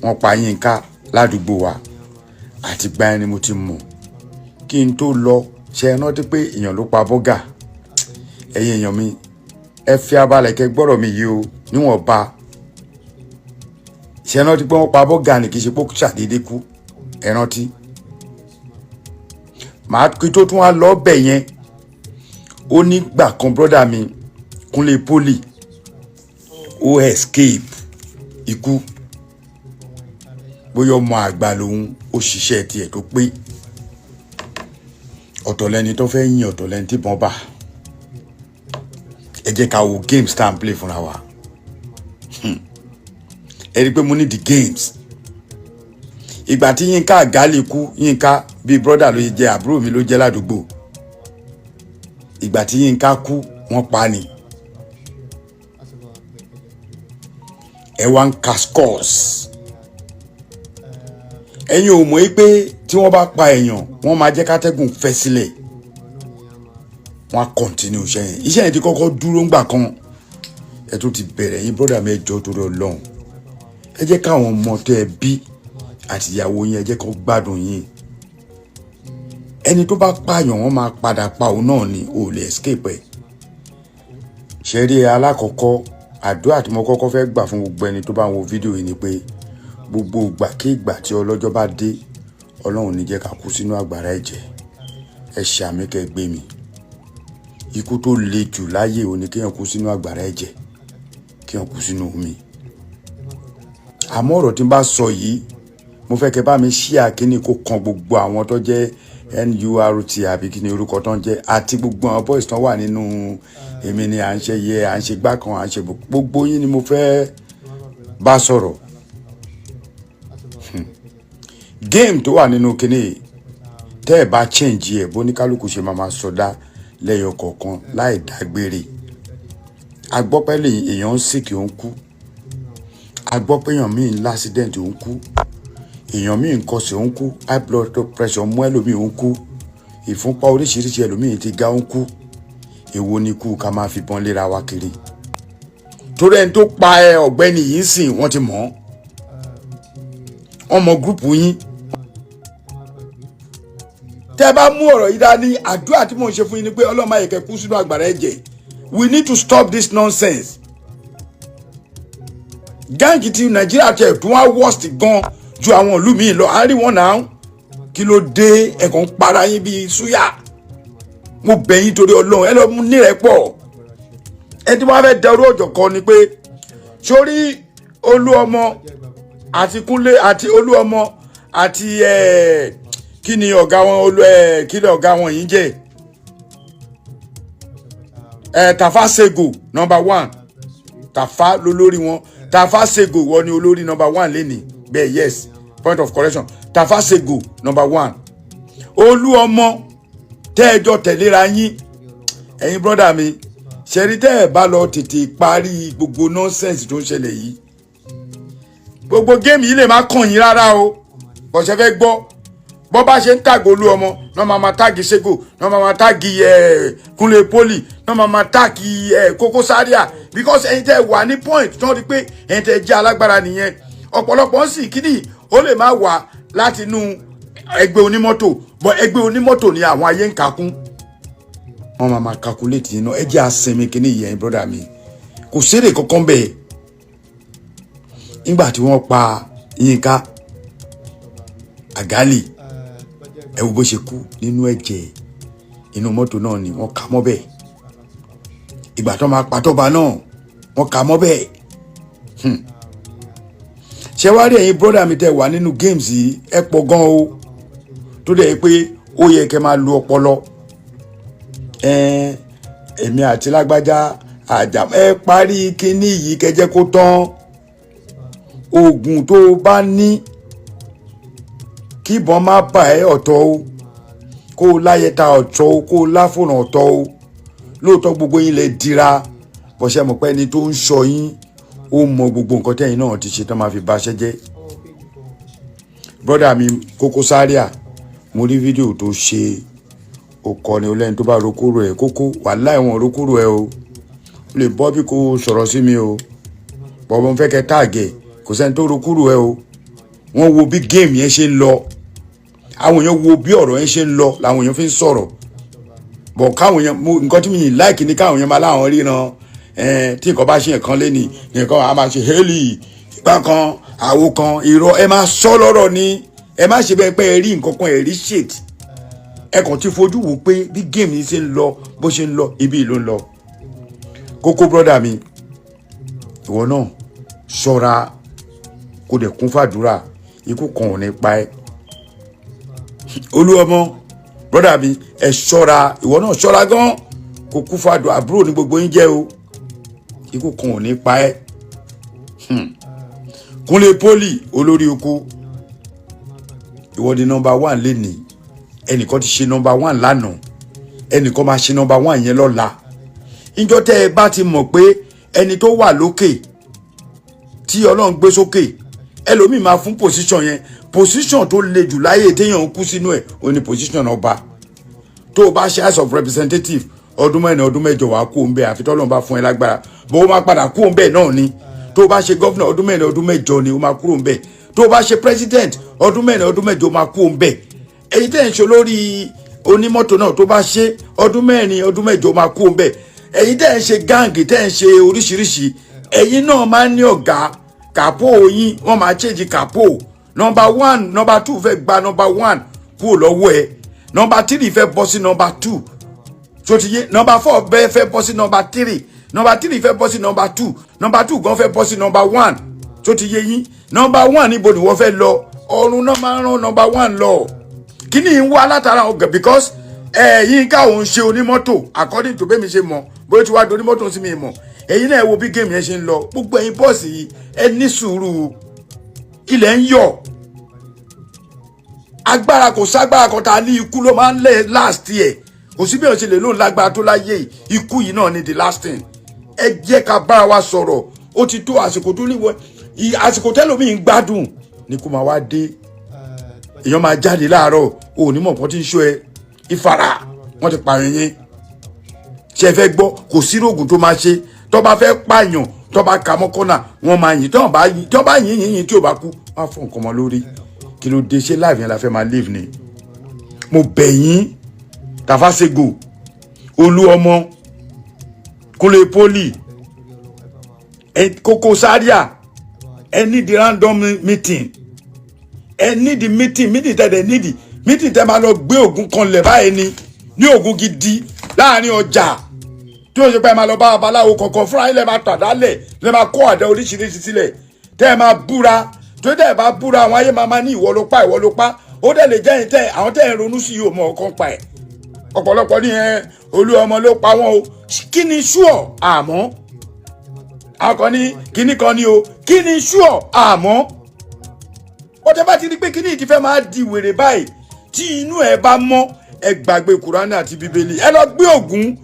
wọ́n pa Yínká ládùúgbò wa, àti gba ẹni mo ti mọ̀ kí n tó lọ. Ṣe é rántí pé èèyàn ló pa bọ́gà? Ẹ̀yin èèyàn mi, ẹ fi abalẹ̀ kẹ́ gbọ́rọ̀ mi yìí o níwọ̀nba. Ṣe é rántí pé wọ́n pa bọ́gà ni, kì í ṣe pé ó ṣàdédé kú? Ẹ rántí màá kí tó tún wá lọ bẹ̀ yẹn. Ó nígbà kan, brother mi Kúnlé Poli, ó escape ikú. Bóyá ọmọ àgbà lòun, ó ṣiṣẹ́ tiẹ̀ tó pé. Ọ̀tọ̀ lẹni tó fẹ́ yìn, ọ̀tọ̀ lẹni tí bọ́n bà. Ẹ jẹ́ ká wo games tá à ń play fúnra wa. Ẹ rí i pé mo ní the games. Ìgbà tí Yínká Àgálì kú, Yínká bíi brother ló jẹ́, àbúrò mi ló jẹ́ ládùúgbò. Ìgbà tí Yínká kú, wọ́n pa ni. Ẹ wá ń ka scores. Ẹ̀yin ò mọ̀ pé tí wọ́n bá pa èèyàn, wọ́n máa jẹ́ kátẹ́gùn fẹ́ sílẹ̀, wọ́n á continue iṣẹ́ yẹn. Iṣẹ́ yẹn ti kọ́kọ́ dúró ńgbà kan, ẹ tún ti bẹ̀rẹ̀. Yín brother mi, ẹ jọ̀ọ́, torí Ọlọ́run, ẹ jẹ́ káwọn ọmọ tẹ́ ẹ bí àti ìyàwó yín, ẹ jẹ́ kó gbádùn yín. Ẹni tó bá pààyàn, wọ́n máa padà pa òun náà ni, ò lè escape ẹ̀. Ṣe rí, alákọ̀ọ́kọ́ àdúrà tí mo kọ́kọ́ fẹ́ gbà fún gbogbo ẹni tó bá ń wo fídíò yìí ni pé gbogbo ìgbà kí ìgbà tí ọlọ́jọ́ bá dé, Ọlọ́run ní jẹ́ ká kú sínú àgbàrá ẹ̀jẹ̀. Ẹ ṣàmì kẹ́ gbé mi. Ikú tó le jù láyé òní, kéèyàn kú sínú àgbàrá ẹ̀jẹ̀, kéèyàn kú sínú omi. Àmọ́ ọ̀rọ̀ tí n bá sọ yìí, mo fẹ́ kẹ́ bá mi ṣí àkíní kó kan gbogbo àwọn tó jẹ́ NURT àbí kí ni orúkọ tó ń jẹ́, àti gbogbo àwọn boys tó wà nínú èmi ni à ń ṣe yẹ, à ń ṣe gbá kan, à ń ṣe gbogbo yín ni mo fẹ́ bá sọ̀rọ̀. Game tó wà nínú kinní yìí, tẹ́ ẹ̀ bá change ẹ̀, bó ní kálukú ṣe máa máa sọdá lẹ́yọ kọ̀ọ̀kan láì dágbére. Agbọ́pẹ́ lè èèyàn ń sìkì, ó ń kú. Agbọ́pẹ́ èèyàn míì ń l'accident, ó ń kú. Èèyàn míì ń kọsẹ̀, ó ń kú. High blood pressure mú ẹlòmíì, ó ń kú. Ìfúnpá oríṣiríṣi, ẹlòmíì ti ga, ó ń kú. Èwo ni kú ká máa fi bọ́n léra wa kiri? Torí ẹni tó pa ẹ, ọ̀gbẹ́ni yìí ń sìn, wọ́n ti mọ̀ ọ́, wọ́n mọ group yín. Tẹ́ bá mú ọ̀rọ̀ yìí dání, àdúrà tí mò ń ṣe fún yín ni pé Ọlọ́run má jẹ́ kẹ́ kú sínú àgbàrá ẹ̀jẹ̀. We need to stop this nonsense. Gang ti Nàìjíríà tẹ̀ tún wá worst gan ju àwọn ìlú míì lọ. À ń rí wọn náà. Kí ló dé? Ẹ̀kọ́ ń para yín bíi súyà. Mo bẹ̀ yín torí Ọlọ́run, ẹ lọ mú nírẹ̀pọ̀. Ẹ tí wọ́n fẹ́ dẹrú ọ̀jọ̀ kan ni pé sórí Olú ọmọ àti Kúnlé àti Olú ọmọ àti ẹ̀, kí ni ọ̀gá wọn? Olú ẹ̀, kí ni ọ̀gá wọn yìí jẹ́? Ẹ̀ Tafa Sego number one. Tafa lolórí wọn. Tafa Sego wọ́n ní olórí number one lẹ́nìí bẹ́ẹ̀. Yes, point of correction, Tafa Sego number one. Olú ọmọ tẹ́ẹ̀jọ tẹ̀léra yín. Ẹ̀yin brother mi, ṣẹ̀rí tẹ́ ẹ̀ bá lọ tètè parí gbogbo nonsense tó ń ṣẹlẹ̀ yìí, gbogbo game yìí lè má kàn yín rárá o. Bọ̀ṣẹ́ fẹ́ gbọ́, bọ́ bá ṣe ń tag Olú ọmọ náà, máa ma tag Sego náà, máa ma tag ẹ̀ Kúnlé Poli náà, máa ma tag ẹ̀ Koko Zaria, because ẹ̀yin tẹ́ wà ní point tí wọ́n rí pé ẹ̀yin tẹ́ jẹ́ alágbára nìyẹn. Ọ̀pọ̀lọpọ̀ ń sì kíní, ó lè má wà láti inú ẹgbẹ́ onímọ́tò, bọ́ ẹgbẹ́ onímọ́tò ni àwọn ayé ń kakún. Wọ́n máa ma calculate yín náà. Ẹ jẹ́ àsinmi kíní yẹn, brother mi, kò sérè kankan bẹ́ẹ̀. Nígbà tí wọ́n pa Yínká Àgálì, ẹ wo bó ṣe kú nínú ẹ̀jẹ̀. Inú mọ́tò náà ni wọ́n kà mọ́ bẹ́ẹ̀. Ìgbà tó máa patọ́ba náà, wọ́n kà mọ́ bẹ́ẹ̀. Ṣé wá rí, ẹ̀yin brother mi tẹ́ wà nínú games yìí, ẹ pọ̀ gan o, tó dẹ̀ pé ó yẹ kẹ́ máa lu ọpọlọ. Èmi àti lágbájá àjà, ẹ parí kinní yìí kẹjẹ kó tán. Oògùn tó o bá ní kíbọn má bà ẹ́ ọ̀tọ̀ o, kó o láyẹta ọ̀tọ̀ o, kó o láfòràn ọ̀tọ̀ o. Lóòótọ́ gbogbo yín lè dira bọ́sẹ̀ mọ̀ pé ẹni tó ń sọ yín, ó mọ gbogbo nǹkan tẹ́yìn náà ti ṣe tán máa fi baṣẹ́ jẹ́. Brother mi Koko Zaria, mo rí fídíò tó ṣe, ó kọ́ ni olẹ́ni tó bá rokúrò ẹ̀. Kókó wàhálà ẹ̀wọ̀n rokúrò ẹ̀ o, ó lè bọ́ bí kò sọ̀rọ̀ sí mi o, bọ́bọ́n fẹ́ kẹ́ tag ẹ̀. Kò sẹ́ni tó rokúrò ẹ̀ o. Wọ́n wo bí game yẹn ṣe ń lọ, àwọn èèyàn wo bí ọ̀rọ̀ yẹn ṣe ń lọ làwọn èèyàn fi ń sọ̀rọ̀ bọ̀. Káwọn èèyàn mo nǹkan tí mi yìí like ni káwọn èèyàn máa láwọn ríran tí nǹkan bá ṣe nǹkan lẹ́nìí nǹkan á máa ṣe hélì ìgbà kan àwo kan. Irọ́, ẹ máa sọ lọ́rọ̀ ni. Ẹ má ṣe bẹ́ẹ̀ pé ẹ rí nǹkan kan, ẹ rí shit. Ẹ kàn ti fojú wò pé bí game yìí ṣe ń lọ, bó ṣe ń lọ, ibi ló ń lọ. Kókó, brother mi, ìwọ náà ṣọ́ra, kó dẹ̀ kún fàdúrà, ikú kan ò ní pa ẹ́. Olúọmọ, brother mi, ẹ ṣọ́ra, ìwọ náà ṣọ́ra gan, kó kún fàdúrà. Àbúrò ní gbogbo yín jẹ́ o, ikú kan ò ní pa ẹ́. Kúnlé Poli, olórí oko, ìwọ ni number one lénìí. Ẹnìkan ti ṣe number one lánàá, ẹnìkan máa ṣe number one yẹn lọ́la. Níjọ́ tẹ́ ẹ bá ti mọ̀ pé ẹni tó wà lókè tí Ọlọ́run gbé sókè, ẹlòmíì máa fún position yẹn, position tó le jù láyé téèyàn ń kú sínú ẹ̀, ó ní position ọba. Tó o bá ṣe House of Representative ọdún 4, ọdún 8, wàá kú òun bẹ́ẹ̀, àfi tọ́lọ́run bá fún ẹ lágbára bó o máa padà kú òun bẹ́ẹ̀ náà ni. Tó o bá ṣe governor ọdún 4, ọdún 8 ni o máa kúrò ń bẹ́ẹ̀. Tó o bá ṣe president ọdún 4, ọdún 8, o máa kú òun bẹ́ẹ̀. Èyí tẹ́ ń ṣe lórí onímọ́tò náà, tó bá ṣe ọdún 4, ọdún 8, o máa kú òun bẹ́ẹ̀. Èyí tẹ́ ń ṣe gang, tẹ́ ń ṣe oríṣiríṣi, ẹ̀yin náà máa ń ní ọ̀gá kàpó yín, wọ́n máa change kàpó. Number one, number two fẹ́ gba number one kúrò lọ́wọ́ ẹ̀, number three fẹ́ bọ́ sí number two, tó ti yé? Number four bẹ́ẹ̀ fẹ́ bọ́ sí number three, number three fẹ́ bọ́ sí number two, number two gan fẹ́ bọ́ sí number one, tó ti yé yín? Number one, níbo ni wọ́n fẹ́ lọ? Ọ̀run náà máa ń rán number one lọ. Kíní ń wá látara ọgẹ because ẹ̀yin ká òun ṣe onímọ́tò, according to bẹ́ẹ̀ mi ṣe mọ̀, bóyá tí wàá di onímọ́tò sí mi mọ̀. Ẹ̀yin náà ẹ wo bí game yẹn ṣe ń lọ. Gbogbo ẹ̀yin boss yìí, ẹ ní sùúrù, ilẹ̀ ń yọ̀. Agbára kò ságbára kan tá a ní, ikú ló máa ń lẹ̀ last year. Kò sí bí wọ́n ṣe lè lóun lágbára tó láyé yìí, ikú yìí náà ni the last thing. Ẹ jẹ́ ká bára wa sọ̀rọ̀. Ó ti tó àsìkò tó léwọ́, àsìkò tẹ́lómi ń gbádùn ní kó máa wá dé. Èèyàn máa jáde láàárọ̀, o ò ní mọ̀ pọ́n tí ń ṣó ẹ ìfara, wọ́n ti pààyàn yẹn. Ṣe fẹ́ gbọ́? Kò sí rògùn tó máa ṣe. Tó bá fẹ́ pààyàn, tó bá ka mọ́kànnà, wọ́n máa yìn. Tó bá yìn yìn yìn, tí ò bá kú, wọ́n á fọ nǹkan mọ́ lórí. Kí ló dé? Ṣé life yẹn la fẹ́ máa live ni? Mo bẹ̀ yín, Tàfàṣègò, Olú ọmọ, Kúnlé Poli, Koko Zaria, ẹ need the random meeting, ẹ need the meeting. Meeting tẹ dẹ need, meeting tẹ máa lọ gbé ògùn kan lẹ̀ báyìí ni, ní ògùn gidi láàrin ọjà, tí ó ṣe pé ẹ máa lọ bá babaláwo kankan fúnra yín, lẹ máa tàdálẹ̀, lẹ máa kó àdá oríṣiríṣi sílẹ̀, tẹ́ ẹ máa búra. Tó tẹ́ ẹ bá búra, àwọn ayé máa máa ní ìwọ ló pa, ìwọ ló pa. Ó dẹ̀ lè jẹ́ yín tẹ́ àwọn tẹ́ ẹ ronú sí yìí ò mọ ọkàn pa ẹ̀. Ọ̀pọ̀lọpọ̀ ní ẹ Olú ọmọ ló pa wọ́n o. Kí ni ṣúọ̀ àmọ́ àwọn kan ní kíní kan ní o? Kí ni ṣúọ̀ àmọ́ ó tẹ́ bá ti rí pé kíní ti fẹ́ máa di wèrè báyìí, tí inú ẹ bá mọ́, ẹ gbàgbé Kùránì àti Bíbélì, ẹ lọ gbé Ògún,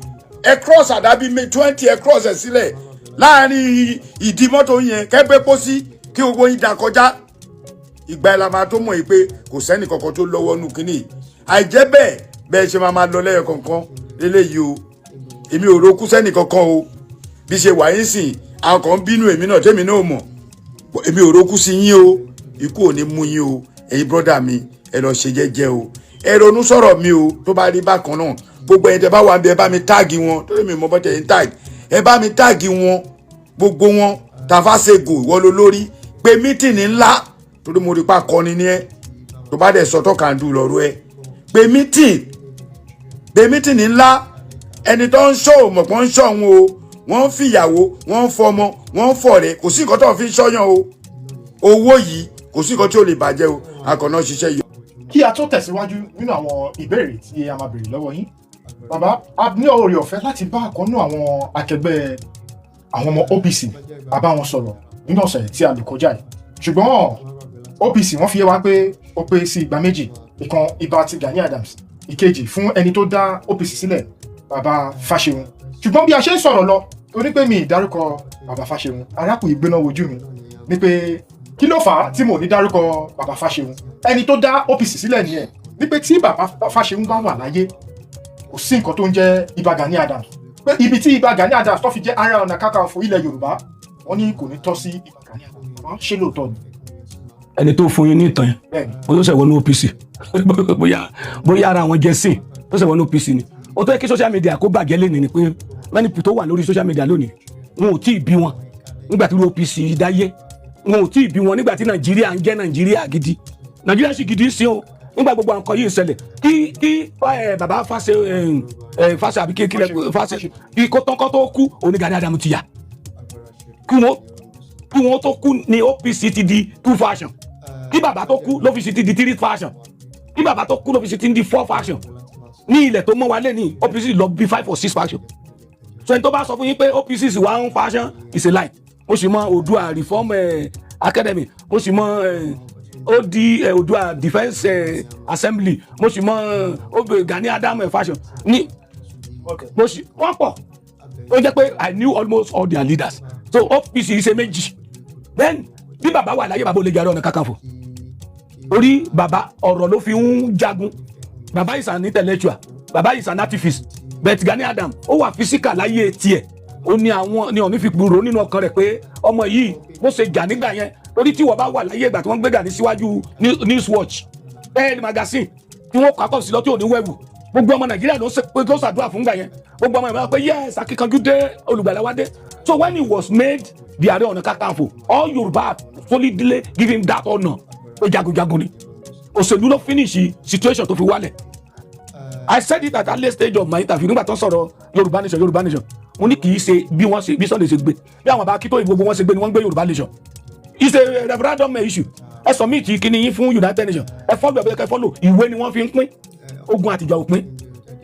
ẹ cross àdábí 20, ẹ cross ẹ sílẹ̀ láàrin ìdí mọ́tò yẹn, kẹ́gbẹ́ pósí kí gbogbo yín dà kọjá. Ìgbà ẹ̀ la máa tó mọ̀ yìí pé kò sẹ́nì kankan tó lọ́wọ́ nù kínní. Àìjẹ́ bẹ́ẹ̀, bẹ́ẹ̀ ṣe máa máa lọ lẹ́yọ kọ̀ọ̀kan lélẹ́yìí o. Èmi ò rokú sẹ́nì kankan o. Bí ṣe wà yín sìn, àwọn kan ń bínú èmi náà, tèmi náà mọ̀. Èmi ò rokú sí yín o, ikú ò ní mú yín o. Ẹ̀yin brother mi, ẹ lọ ṣe jẹ́jẹ́ o, ẹ ronú sọ̀rọ̀ mi o. Tó bá rí bákan náà, gbogbo ẹ̀yin tẹ́ bá wà ń bí, ẹ bá mi tag wọn, torí mi mọ bọ́tẹ̀ yín tag, ẹ bá mi tag wọn, gbogbo wọn. Tàfàṣègò, ìwọ ló lórí pé meeting ńlá, torí mo rí pa kọni ní ẹ. Tó bá dẹ̀ sọ tọ́kàndù lọ́rọ̀ ẹ, pé meeting, pé meeting ńlá. Ẹni tó ń ṣọ́ ò mọ̀ pọ́n ń ṣọ́ òun o. Wọ́n ń fìyàwó, wọ́n ń fọmọ, wọ́n ń fọ̀rẹ́, kò sí nǹkan tó ń fi ṣọ́yàn o. Owó yìí, kò sí nǹkan tí ò lè bàjẹ́ o. Akànnà ṣiṣẹ́ yìí. Kí a tó tẹ̀síwájú nínú àwọn ìbéèrè tí a máa béèrè lọ́wọ́ yín. Bàbá, a ní oore ọ̀fẹ́ láti bá àkọ́nú àwọn akẹgbẹ́ àwọn ọmọ OPC, a bá wọn sọ̀rọ̀ nínú ọ̀sẹ̀ tí a lò kọjá yìí. Ṣùgbọ́n OPC, wọ́n fi yé wa pé ó pé sí ìgbà méjì: ìkan, Ìbà ti Gani Adams; ìkejì, fún ẹni tó dá OPC sílẹ̀, Bàbá Fáṣẹ̀hùn. Ṣùgbọ́n bí a ṣe ń sọ̀rọ̀ lọ, torí pé mi ìdárúkọ Bàbá Fáṣẹ̀hùn, arákùnrin gbéná wojú mi ní pé kí ló fà á tí mo ní dárúkọ Bàbá Fáṣẹ̀hùn, ẹni tó dá OPC sílẹ̀ nìyẹn, ní pé tí Bàbá Fáṣẹ̀hùn bá wà láyé, kò sí nǹkan tó ń jẹ́ Ìbà Gani Adams, pé ibi tí Ìbà Gani Adams tó fi jẹ́ Ààrẹ Ọ̀nà Kakanfò ilẹ̀ Yorùbá, wọ́n ní kò ní tọ́ sí Ìbà Gani Adams. Bàbá, ṣé lóòótọ́ ni? Ẹni tó fún yín ní ìtàn yẹn, Bẹ́ẹ̀ni. ó tó ṣẹ̀ wọnú OPC, bóyá ara àwọn jẹ́sìn tó ṣẹ̀ wọnú OPC ni. Ó tó yẹ kí social media kó bàjẹ́ lónìí ni pé many people tó wà lórí social media lónìí, wọn ò tí ì bí wọn nígbà tí OPC dáyé, wọn ò tí ì bí wọn nígbà tí Nàìjíríà ń jẹ́ Nàìjíríà gidi. Nàìjíríà sì gidi sí o nígbà gbogbo àwọn nǹkan yìí ń ṣẹlẹ̀. Kí bàbá Fáṣe ẹ Fáṣe àbí kí lẹ Fáṣe kí kó tán kó tó kú, òní Gani Adams ti yà. Kí wọ́n tó kú ni OPC ti di two faction. Kí bàbá tó kú l'OPC ti di three faction. Kí bàbá tó kú l'OPC ti di four faction. Ní ilẹ̀ tó mọ́ wa lé ní, OPC lọ bí five or six faction. So ẹni tó bá sọ fún yín pé OPC is one faction is a lie. Mo sì mọ Oòduà Reform Academy, mo sì mọ OD Oòduà Defence Assembly, mo sì mọ Gani Adam faction ní mo sì wọ́n pọ̀ ó jẹ́ pé I knew almost all their leaders. So OPC ṣe méjì. Then bí bàbá wà láyé, bàbá ò lè jẹ́ Ààrẹ Ọ̀nà Kakanfò, orí bàbá ọ̀rọ̀ ló fi ń jagun. Bàbá is an intellectual, bàbá is an activist, but Gani Adam ó wà physical láyé tiẹ̀. Ó ní àwọn ní Ọ̀ní fi gbúrò nínú ọkàn rẹ̀ pé ọmọ yìí bó ṣe jà nígbà yẹn, torí tí wọ́n bá wà láyé ìgbà tí wọ́n gbé Gani síwájú Newswatch ẹ̀ magazine tí wọ́n kọ́ akọ́sí lọ tí ò ní wẹ̀wù, gbogbo ọmọ Nàìjíríà ló ṣe pé ló ṣàdúrà fún gbà yẹn. Gbogbo ọmọ ìbára pé yes, akíkanjú dé, olùgbàlà wa dé. So when he was made the Ààrẹ Ọ̀nà Kakanfò, all Yorùbá solidly give him that honour pé jagunjagun ni. Òṣèlú ló finish situation tó fi wálẹ̀. I said it at that late stage of my interview nígbà tó ń sọ̀rọ̀ Yorùbá nation, Yorùbá nation. Mo ní kì í ṣe bí wọ́n ṣe bí Sunday ṣe gbé, bí àwọn bá kí tó gbogbo wọn ṣe gbé ni wọ́n ń gbé Yorùbá nation. It's a referendum issue. Ẹ submit kíní yín fún United Nations, ẹ follow ẹ bẹ́ẹ̀ follow. Ìwé ni wọ́n fi ń pín ogun àtijọ́, òpin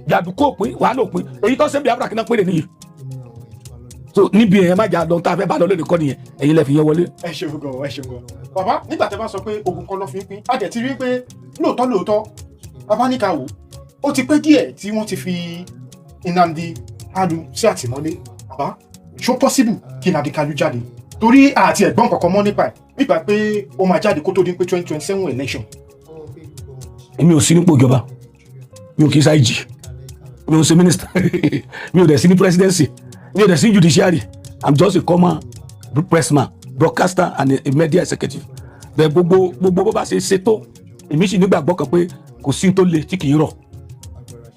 jàdùkú, òpin wàhálà, òpin èyí tó ṣe bí Biafra kí náà péré nìyí. So níbi èèyàn má jà lọ tá a fẹ́ bá lọ lónìí kọ́ nìyẹn. Ẹ̀yin lẹ fi yẹn wọlé. Ẹ ṣeun gan, ẹ ṣeun gan, bàbá. Nígbà tẹ́ bá sọ pé ogun kọ́ ló fi ń pín, a jẹ́ ti rí pé lóòótọ́ lóòótọ́, bàbá ní ká wò ó, ti pẹ́ díẹ̀ tí wọ́n ti fi Nnamdi Kanu sí àtìmọ́lé. Bàbá, ṣó possible kí Nnamdi Kanu jáde? Torí àti ẹ̀gbọ́n kankan mọ́ nípa ẹ̀ nípa pé ó máa jáde kó tó di pé 2027 election. Èmi ò sí nípò ìjọba, mi ò kì í ṣe IG, mi ò ṣe minister, mi ò dẹ̀ sí ní presidency, mi ò dẹ̀ sí ní judiciary. I'm just a common pressman, broadcaster and a media executive. Bẹ́ẹ̀ gbogbo bó bá ṣe ṣe tó, èmi sì nígbàgbọ́ kan pé kò sí tó le tí kì í rọ̀.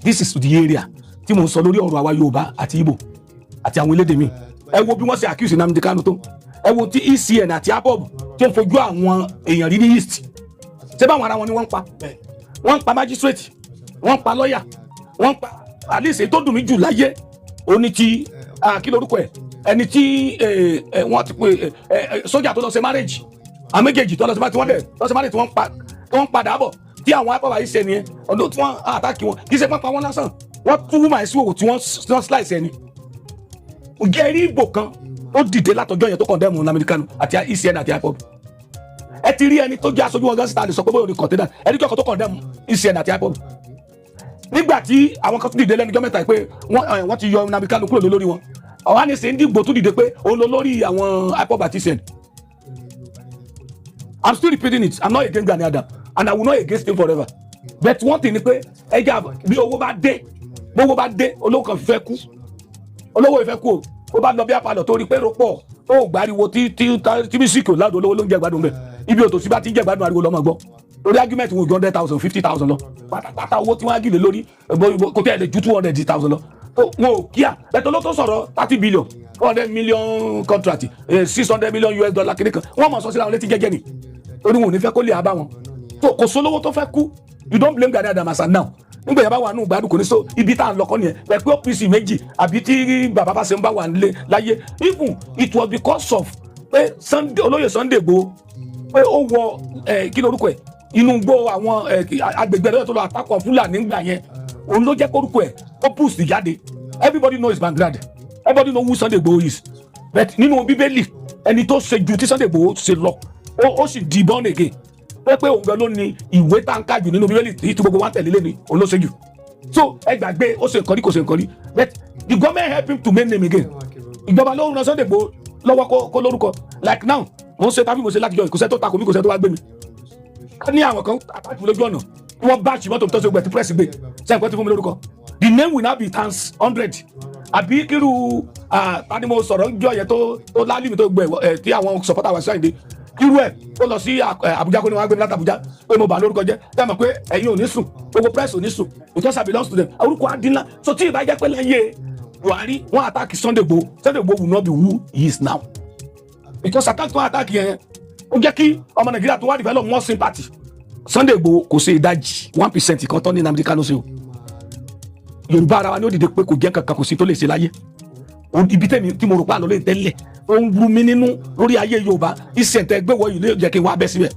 This is the area tí mo ń sọ lórí ọ̀rọ̀ àwa Yorùbá àti Igbo àti àwọn elédè mi. Ẹ wo bí wọ́n ṣe accuse Nnamdi Kanu tó, ẹ wo tí ESN àti IPOB tó ń fojú àwọn èèyàn rí ní East. Ṣé báwọn ara wọn ni wọ́n ń pa? Wọ́n ń pa magistrate, wọ́n ń pa lawyer, wọ́n ń pa. At least èyí tó dùn mí jù láyé ó ní ti kí lorúkọ ẹ̀, ẹni tí wọ́n ti pè sójà tó lọ ṣe marriage. Àwọn méjèèjì tó lọ ṣe marriage, tí wọ́n dẹ̀ lọ ṣe marriage, tí wọ́n pa, tí wọ́n padà bọ̀, tí àwọn IPOB yìí ṣe nìyẹn. Ọdún tí wọ́n attack wọn, kì í ṣe pápá wọn lásán, wọ́n tú woman sí òwò tí wọ́n slice ẹni. Ǹjẹ́ rí ìbò kan ó dìde látọjọ́ yẹn tó condemn Nnamdi Kanu àti ESN àti IPOB? Ẹ ti rí ẹni tó jẹ́ aṣojú wọn gan síta lè sọ pé bóyá òní kọ̀ǹténà ẹni kí ọkọ̀ tó condemn ESN àti IPOB nígbà tí àwọn kan tún dìde lẹ́nu ọjọ́ mẹ́ta yìí pé wọ́n ti yọ Nnamdi Kanu kúrò lórí wọn? Ohanaeze Ndigbo tún dìde pé òun ló lórí àwọn IPOB àti ESN. I'm still repeating it, I'm not against Gani Adams and I will not against him forever, but one thing ni pé ẹja bí owó bá dé, bí owó bá dé, olówó kan fẹ́ kú, olówó ìfẹ́ kú o. Ó bá lọ bí apalọ̀ tó rí pé rọpọ̀ tó gbariwo tí mísíkì ò láàdó, olówó ló ń jẹ gbádùn bẹ́ẹ̀. Ibi òtòsí bá ti ń jẹ gbádùn, ariwo lọ́mọ gbọ́ lórí. Argument wọn ò ju 100,000, 50,000 lọ pátápátá. Owó tí wọ́n á gìlè lórí kò tẹ́ ẹ̀ lè ju 200,000 lọ. Tó wọn ò kíá bẹ́ẹ̀ ló tó sọ̀rọ̀ 30 billion, 400 million contract, $600 million kìíní kan, wọ́n mọ̀ sọ síra wọn létí jẹ́jẹ́ ni, torí wọn ò ní fẹ́ kó lè bá wọn tó. Kò sólówó tó fẹ́ kú. You don't blame Gani Adams as now. Nígbà yẹn bá wà nù gbádùn, kò ní so ibi tá à ń lọ kọ́ nìyẹn. Bẹ́ẹ̀ pé OPC méjì àbí tí bàbá bá ṣe ń bá wà nílé láyé, even it was because of pé Sunday, olóyè Sunday Igboho, pé ó wọ ẹ kí lorúkọ ẹ, inú gbó àwọn ẹ agbègbè ẹlẹ́yìn tó lọ àtakọ̀ Fúlàní ńgbà yẹn, òun ló jẹ́ kórúkọ ẹ̀ Ó boost jáde. Everybody know his background, everybody know who Sunday Igboho is, but nínú Bíbélì, ẹni tó ṣe ju tí Sunday Igboho ṣe lọ, ó sì di born again pé òun gan ló ní ìwé tá ń ká jù nínú Bíbélì tí gbogbo wa ń tẹ̀lé lé ní òun ló ṣe jù. So ẹ gbàgbé ó ṣe nǹkan rí, kò ṣe nǹkan rí, but the government help him to make name again. Ìjọba ló ń ran Sunday Igboho lọ́wọ́ kó lórúkọ. Like now, mo ń ṣe tàbí mo ṣe látijọ́, kò sẹ́ tó takò mí, kò sẹ́ tó wá gbé mi. Ká ní àwọn kan àtàkùn lójú ọ̀nà tí wọ́n bá ṣì mọ́tò tó ṣe gbẹ̀ tí press gbé sẹ́yìn pé tí fún mi lórúkọ, the name will now be times 100. Àbí kíru tani mo sọ̀rọ̀ ń jọ yẹn tó lálẹ́ mi tó gbẹ ẹ̀ tí àwọn supporter wa sáyìndé, kíru ẹ̀ ó lọ sí Àbújá, kó ní wọ́n á gbé mi láti Àbújá pé mo bà lórúkọ jẹ́. Tẹ́ mọ̀ pé ẹ̀yin ò ní sùn, gbogbo press ò ní sùn, because I belong to them. Orúkọ adínlá. So tí ìbá jẹ́ pé láyé Buhari wọ́n attack Sunday Igboho, Sunday Igboho will not be who he is now, because attack tó attack yẹn, ó jẹ́ kí ọmọ Nàìjíríà tó wá develop more sympathy. Sunday Igboho kò ṣe ìdajì 1% kan tán ní Nnamdi Kanu ṣe o. Yorùbá ara wa ní ó dìde pé kò jẹ́ kankan, kò sí tó lè ṣe láyé. Ibi tẹ̀mí tí mo rò pé àlọ́ lè tẹ́lẹ̀, ó ń rú mi nínú lórí ayé Yorùbá. Ìṣẹ̀ǹtẹ̀ gbéwọ̀ yìí lè jẹ́ kí n wá bẹ́ síbẹ̀,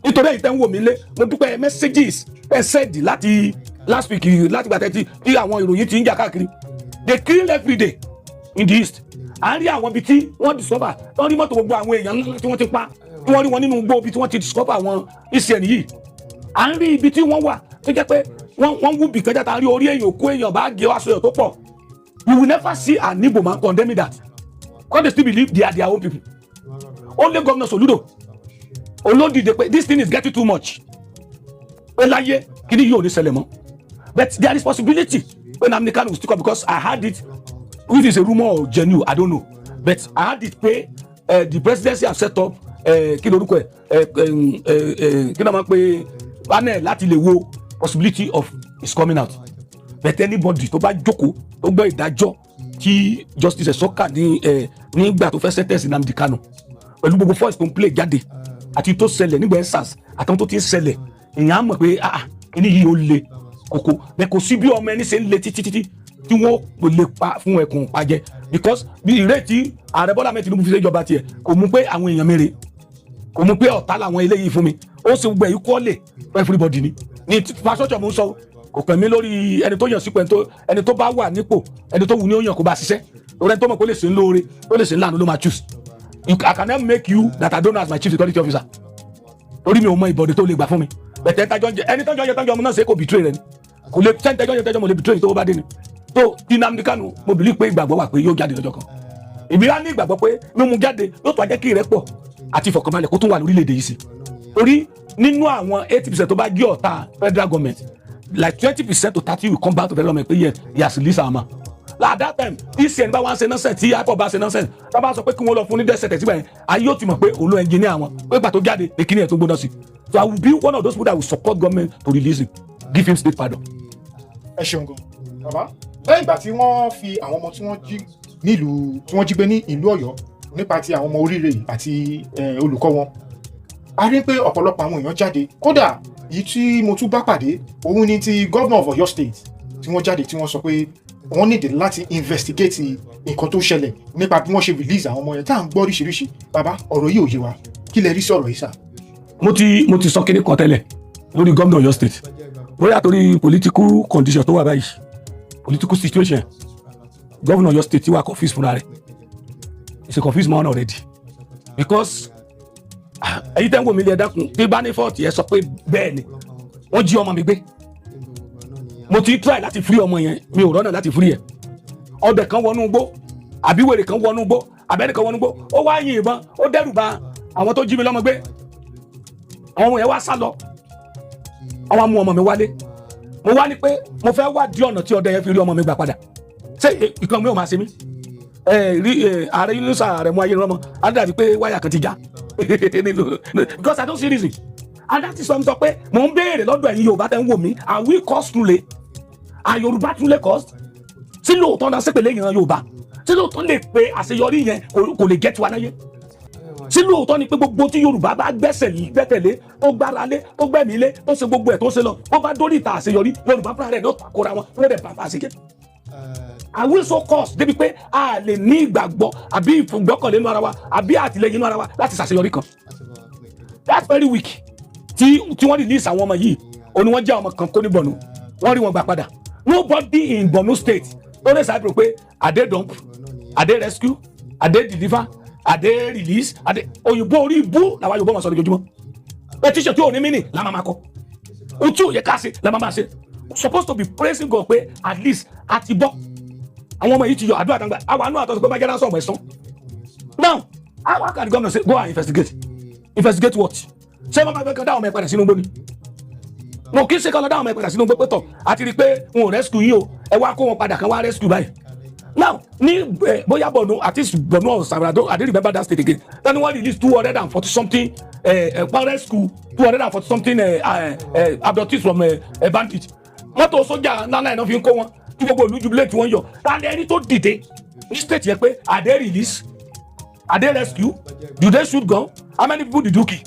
nítorí èyí tẹ́ ń wò mí lé, mo dúpẹ́ messages ẹ send láti last week, láti gbà tẹ́tí tí àwọn ìròyìn ti ń jà káàkiri. They kill every day in the east. À ń rí àwọn ibi tí wọ́n discover, wọ́n rí mọ́tò gbogbo àwọn èèyàn ńlá tí wọ́n ti pa, tí wọ́n rí wọn nínú igbó ibi tí wọ́n ti discover àwọn ESN yìí. À ń rí ibi tí wọ́n wà tó jẹ́ pé wọ́n wú bìkan jáde, rí orí èèyàn, òkú èèyàn, báàgì, aṣọ èèyàn tó pọ̀. You will never see an Igbo man condemning that, because they still believe they are their own people. Only Governor Soludo olódìde pé this thing is getting too much, pé láyé kíní yóò ní ṣẹlẹ̀ mọ́. But there is possibility pé Nnamdi Kanu will still come, because I heard it, if it's a rumour or genuine, I don't know, but I heard it pé the presidency have set up kí lorúkọ ẹ, kí ló máa ń pè, panel láti lè wo possibility of his coming out. But anybody tó bá jókòó tó gbọ́ ìdájọ́ tí Justice Esoka ní nígbà tó fẹ́ sentence Nnamdi Kanu, pẹ̀lú gbogbo voice tó ń play jáde àti tó ṣẹlẹ̀ nígbà EndSARS àtàwọn tó ti ń ṣẹlẹ̀, èèyàn á mọ̀ pé ah, kíní yìí ó le koko. Bẹ́ẹ̀ kò sí bí ọmọ ẹni ṣe ń le títí títí tí wọ́n kò lè pa fún ẹkùn pàjẹ́, because bí ìrètí ààrẹ Bọ́lá Ahmed Tinubu fi ṣe ìjọba tiẹ̀, kò mú pé àwọn èèyàn mèrè, kò mú pé ọ̀tá làwọn eléyìí fún mi. Ó sì gbogbo ẹ̀ equally for everybody ni ní infrastructure mo ń sọ. Kò kàn mí lórí ẹni tó yàn sípò, ẹni tó bá wà nípò, ẹni tó wù ní ó yàn kó bá ṣiṣẹ́ lórí. Ẹni tó mọ̀ kó lè ṣe ń lóore, ó lè ṣe ń lànà ló máa choose. I cannot make you that I don't know as my chief security officer, torí mi ò mọ ìbọ̀dé tó lè gbà fún mi. Bẹ̀tẹ̀ ẹni tọ́jọ́ jẹ tọ́jọ́ ọmọ náà ṣe kò betray rẹ ni, kò lè tẹ́ni tẹ́jọ́ jẹ tẹ́jọ́ mo lè betray tó bá dé ni. Tó tí Nnamdi Kanu, mo believe pé ìgbàgbọ́ wà pé yóò jáde lọ́jọ́ kan. Èmi á ní ìgbàgbọ́ pé mímú jáde yóò tó ajẹ́ kí ìrẹ́pọ̀ àti ìfọ̀kànbalẹ̀ kó tún wà lórílẹ̀‐èdè yìí sí, torí nínú àwọn 80% tó bá gé ọ̀tá federal government, like 20% to 30 will come back to federal government pé yes, he has released our man. At that time, ESN bá wá ń ṣe nonsense, tí IPOB bá ṣe nonsense, tá bá sọ pé kí wọ́n lọ fún ní death sentence síbẹ̀ yẹn, ayé yóò ti mọ̀ pé òun ló engineer wọn pé gbà tó jáde ní kíní ẹ̀ tó gbóná sí. So I will be one of those people that will support government to release him, give him state pardon. Ẹ ṣeun gan, bàbá. Lẹ́yìn ìgbà tí wọ́n fi àwọn ọmọ tí wọ́n jí nílùú, tí wọ́n jí gbé ní ìlú Ọ̀yọ́, nípa ti àwọn ọmọ oríire yìí àti olùkọ́ wọn, a rí pé ọ̀pọ̀lọpọ̀ àwọn èèyàn jáde. Kódà èyí tí mo tún bá pàdé òun ni ti governor of Ọ̀yọ́ State, tí wọ́n jáde, tí wọ́n sọ pé wọ́n nídìí láti investigate nǹkan tó ṣẹlẹ̀ nípa bí wọ́n ṣe release àwọn ọmọ yẹn, tá à ń gbọ́ oríṣiríṣi. Bàbá, ọ̀rọ̀ yìí ò yé wa. Kí lẹ rí sí ọ̀rọ̀ yìí sà? Mo ti sọ kíní kan tẹ́lẹ̀ lórí gómìnà Ọ̀yọ́ State. Bóyá torí political condition tó wà báyìí, political situation, gómìnà Ọ̀yọ́ State ti wà confused fúnra rẹ̀. He's a confused man already, because èyí tẹ́ ń wò mí lé, ẹ dákun, tí bá ní fault, ẹ sọ pé bẹ́ẹ̀ ni wọ́n jí ọmọ mi gbé. Mo ti try láti free ọmọ yẹn, mi ò rọ́nà láti free ẹ̀. Ọdẹ kan wọnú igbó, àbí wèrè kan wọnú igbó, àbẹ́ni kan wọnú igbó, ó wá yin ìbọn, ó dẹ́rù ba àwọn tó jí mi lọ́mọ gbé. Àwọn ọmọ yẹn wá sá lọ, àwọn mú ọmọ mi wálé. Mo wá ní pé mo fẹ́ wádìí ọ̀nà tí ọdẹ yẹn fi rí ọmọ mi gbà padà. Ṣé ìkan mi ò máa ṣe mí ẹ rí ẹ? Ààrẹ Yunusa, ààrẹ mú ayé rọmọ adàbí pé wáyà kan ti já nílùú, because I don't see reason. And that is why I'm sọ pé mò ń béèrè lọ́dọ̀ ẹ̀yin Yorùbá tẹ́ ń wò mí: are we cursed truly? Are Yorùbá truly cursed? Sí lóòótọ́ náà sépèlé ìran Yorùbá? Sí lóòótọ́ lè pe àṣeyọrí yẹn kò lè jẹ́ tiwa láyé? Sí lóòótọ́ ni pé gbogbo tí Yorùbá bá gbẹ́sẹ̀ gbẹ́kẹ̀lé, tó gbára lé, tó gbẹ̀mí lé, tó ṣe gbogbo ẹ̀ tó ṣe lọ, wọ́n bá dórí ìta àṣeyọrí, Yorùbá fúnra rẹ̀ ló takora wọn, wọ́n dẹ̀ bàbá àṣejẹ́? Are we so cursed débi pé a lè ní ìgbàgbọ́ àbí ìgbọ́kànlé inú ara wa àbí àtìlẹ́yìn inú ara wa láti ṣàṣeyọrí kan? That's very weak. Tí wọ́n release àwọn ọmọ yìí, òní wọ́n jẹ́ ọmọ kan kó ní Borno, wọ́n rí wọn gbà padà. Nobody in Borno State tó lè sáré pé are they dump, are they rescue, are they deliver, are they release, are they òyìnbó orí ibú làwọn Yorùbá wọn sọ lójoojúmọ́. Petition tí ò ní mí nì la máa ma kọ, ohun tí ò yẹ ká ṣe la máa ma ṣe. We supposed to be praising God pé at least a ti bọ́, àwọn ọmọ yìí ti yọ àdúrà dàgbà, àwọn àánú àtọ́sọ pé bá jẹ́ sọ̀rọ̀ ẹ̀sán. Now how can the governor say go and investigate? Investigate what? Ṣé wọ́n máa fẹ́ kàn dá ọmọ ẹ̀ padà sínú igbó ni? Mo kì í ṣe kọ́ lọ dá ọmọ ẹ̀ padà sínú igbó pé tọ̀ àti rí i pé wọn ò rescue yín o, ẹ wá kó wọn padà kan wá rescue báyìí. Now ní bóyá Borno, at least Borno or Zamfara, I don't remember that state again, then wọ́n release 240 something rescue 240 something abductees from bandit. Mọ́tò sójà ńlá náà fi ń kó wọn tí gbogbo ìlú jubilé tí wọ́n yọ. Ta ni ẹni tó dìde ní state yẹn pé are they release, are they rescue, do they shoot gun, how many people did you kill?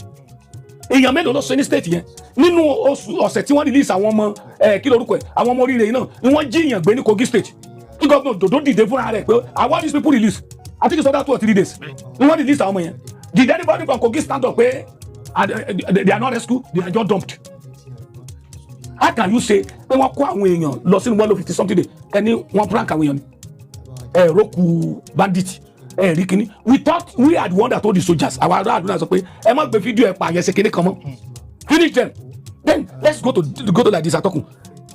Èèyàn mélòó ló ṣe ní state yẹn nínú oṣù ọ̀sẹ̀ tí wọ́n release àwọn ọmọ ẹ kí lorúkọ ẹ, àwọn ọmọ oríire yìí náà ni wọ́n jí èèyàn gbé ní Kogi State, tí gómìnà Dòdò dìde fúnra rẹ̀ pé I want these people release. I think it's under 2 or 3 days ni wọ́n release àwọn ọmọ yẹn. Did anybody from Kogi stand up pé they are not rescued, they are just dumped? How can you say pé wọ́n kó àwọn èèyàn lọ sínú 150 something day, ẹni wọ́n prank àwọn èèyàn ni ẹ roku bandit ẹ rí kíní? We thought we are the one that told the soldiers. Àwọn aráàlú náà sọ pé ẹ má gbé fídíò ẹ pa àyẹ̀sẹ̀ kíní kan mọ́, finish them. Then let's go to like this, atọ́kùn,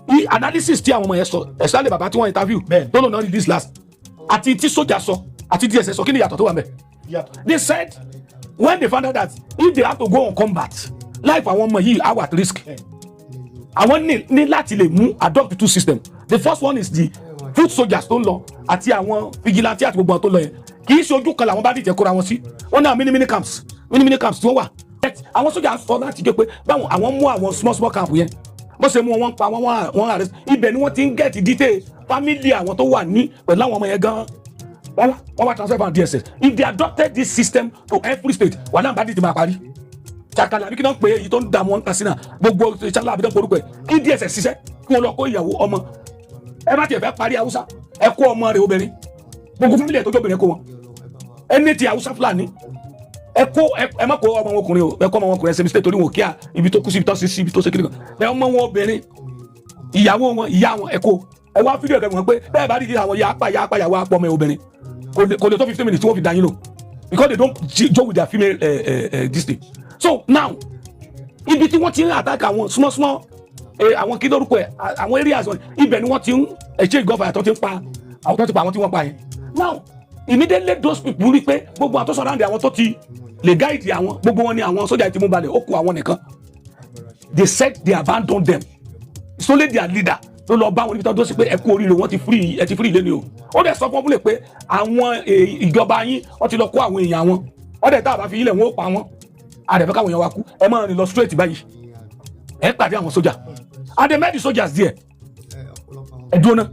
the analysis tí àwọn ọmọ yẹn sọ, especially bàbá tí wọ́n interview tó lò náà release last, àti tí sójà sọ àti DSS sọ, kí ni ìyàtọ̀ tó wà mẹ́? They said when they found out that if they have to go on combat, life àwọn ọmọ yìí are at risk, àwọn ní láti lè mú adopt two system. The first one is the foot soldiers tó ń lọ àti àwọn vigilante àti gbogbo àwọn tó lọ yẹn. Kì í ṣe ojú kan làwọn bá dìjẹ́ kóra wọn sí, wọ́n ní àwọn mini mini camps, mini mini camps tí wọ́n wà. Àwọn sójà sọ láti jẹ́ pé báwọn àwọn mú àwọn small small camp yẹn, bó ṣe mú wọn, pa wọn, wọn arrest, ibẹ̀ ni wọ́n ti ń get detail family àwọn tó wà ní pẹ̀lú àwọn ọmọ yẹn gan. Wọ́n wá transfer from DSS. If they adopted this system to every state, wàhálà bá dìde máa parí. Ṣàkàlà àbí kí náà pé èyí tó ń dààmú wọn Katsina, gbogbo ṣàlà àbí tó ń porúkọ ẹ, kí DSS ṣiṣẹ́ kí wọ́n lọ kó ìyàwó ọmọ ẹ bá tiẹ̀ fẹ́ parí Haúsá, ẹ kó ọmọ rẹ̀ obìnrin, gbogbo family ẹ̀ tó jẹ́ obìnrin, kó wọn. Ẹni tí Haúsá Fúlàní, ẹ kó ẹ má kó ọmọ wọn ọkùnrin o, ẹ kó ọmọ wọn ọkùnrin, ẹ ṣe mistake torí wọn kí a ibi tó kú sí, ibi tó ṣe sí, ibi tó ṣe kiri kan ẹ, ọmọ wọn obìnrin, ìyàwó wọn, ìyá wọn, ẹ kó. Ẹ wá fídíò ẹ̀kẹ́ wọn pé bẹ́ẹ̀ bá rí àwọn yàápa yàápa yàwó apọ̀ ọmọ ẹ obìnrin, kò lè tó 15 minutes tí wọ́n fi dá yín lò, because they don't joke with their female this thing. So now ibi tí wọ́n ti ń attack àwọn small small àwọn kí lórúkọ ẹ, àwọn areas wọn, ibẹ̀ ni wọ́n ti ń exchange gunfire tó ti ń pa àwọn tó ti pa àwọn tí wọ́n pa yẹn. Now immediately those people rí pé gbogbo àwọn tó surround àwọn tó ti lè guide àwọn, gbogbo wọn ni àwọn sójà ti mú balẹ̀, ó kù àwọn nìkan. They said they abandoned them. It's only their leader ló lọ bá wọn níbi tó dó sí pé ẹ kú oríire, wọn ti free, ẹ ti free lé ni o. Ó dẹ̀ sọ fún wọn múlẹ̀ pé àwọn ìjọba yín, wọ́n ti lọ kó àwọn èèyàn wọn, wọ́n dẹ̀ tá a bá fi ilẹ̀ wọn ó pa wọn, àdẹ̀fẹ́ káwọn èèyàn wa kú, ẹ máa rìn lọ straight báyìí, ẹ pàdé àwọn sójà. And they met the soldiers there. Ẹ dúró ná,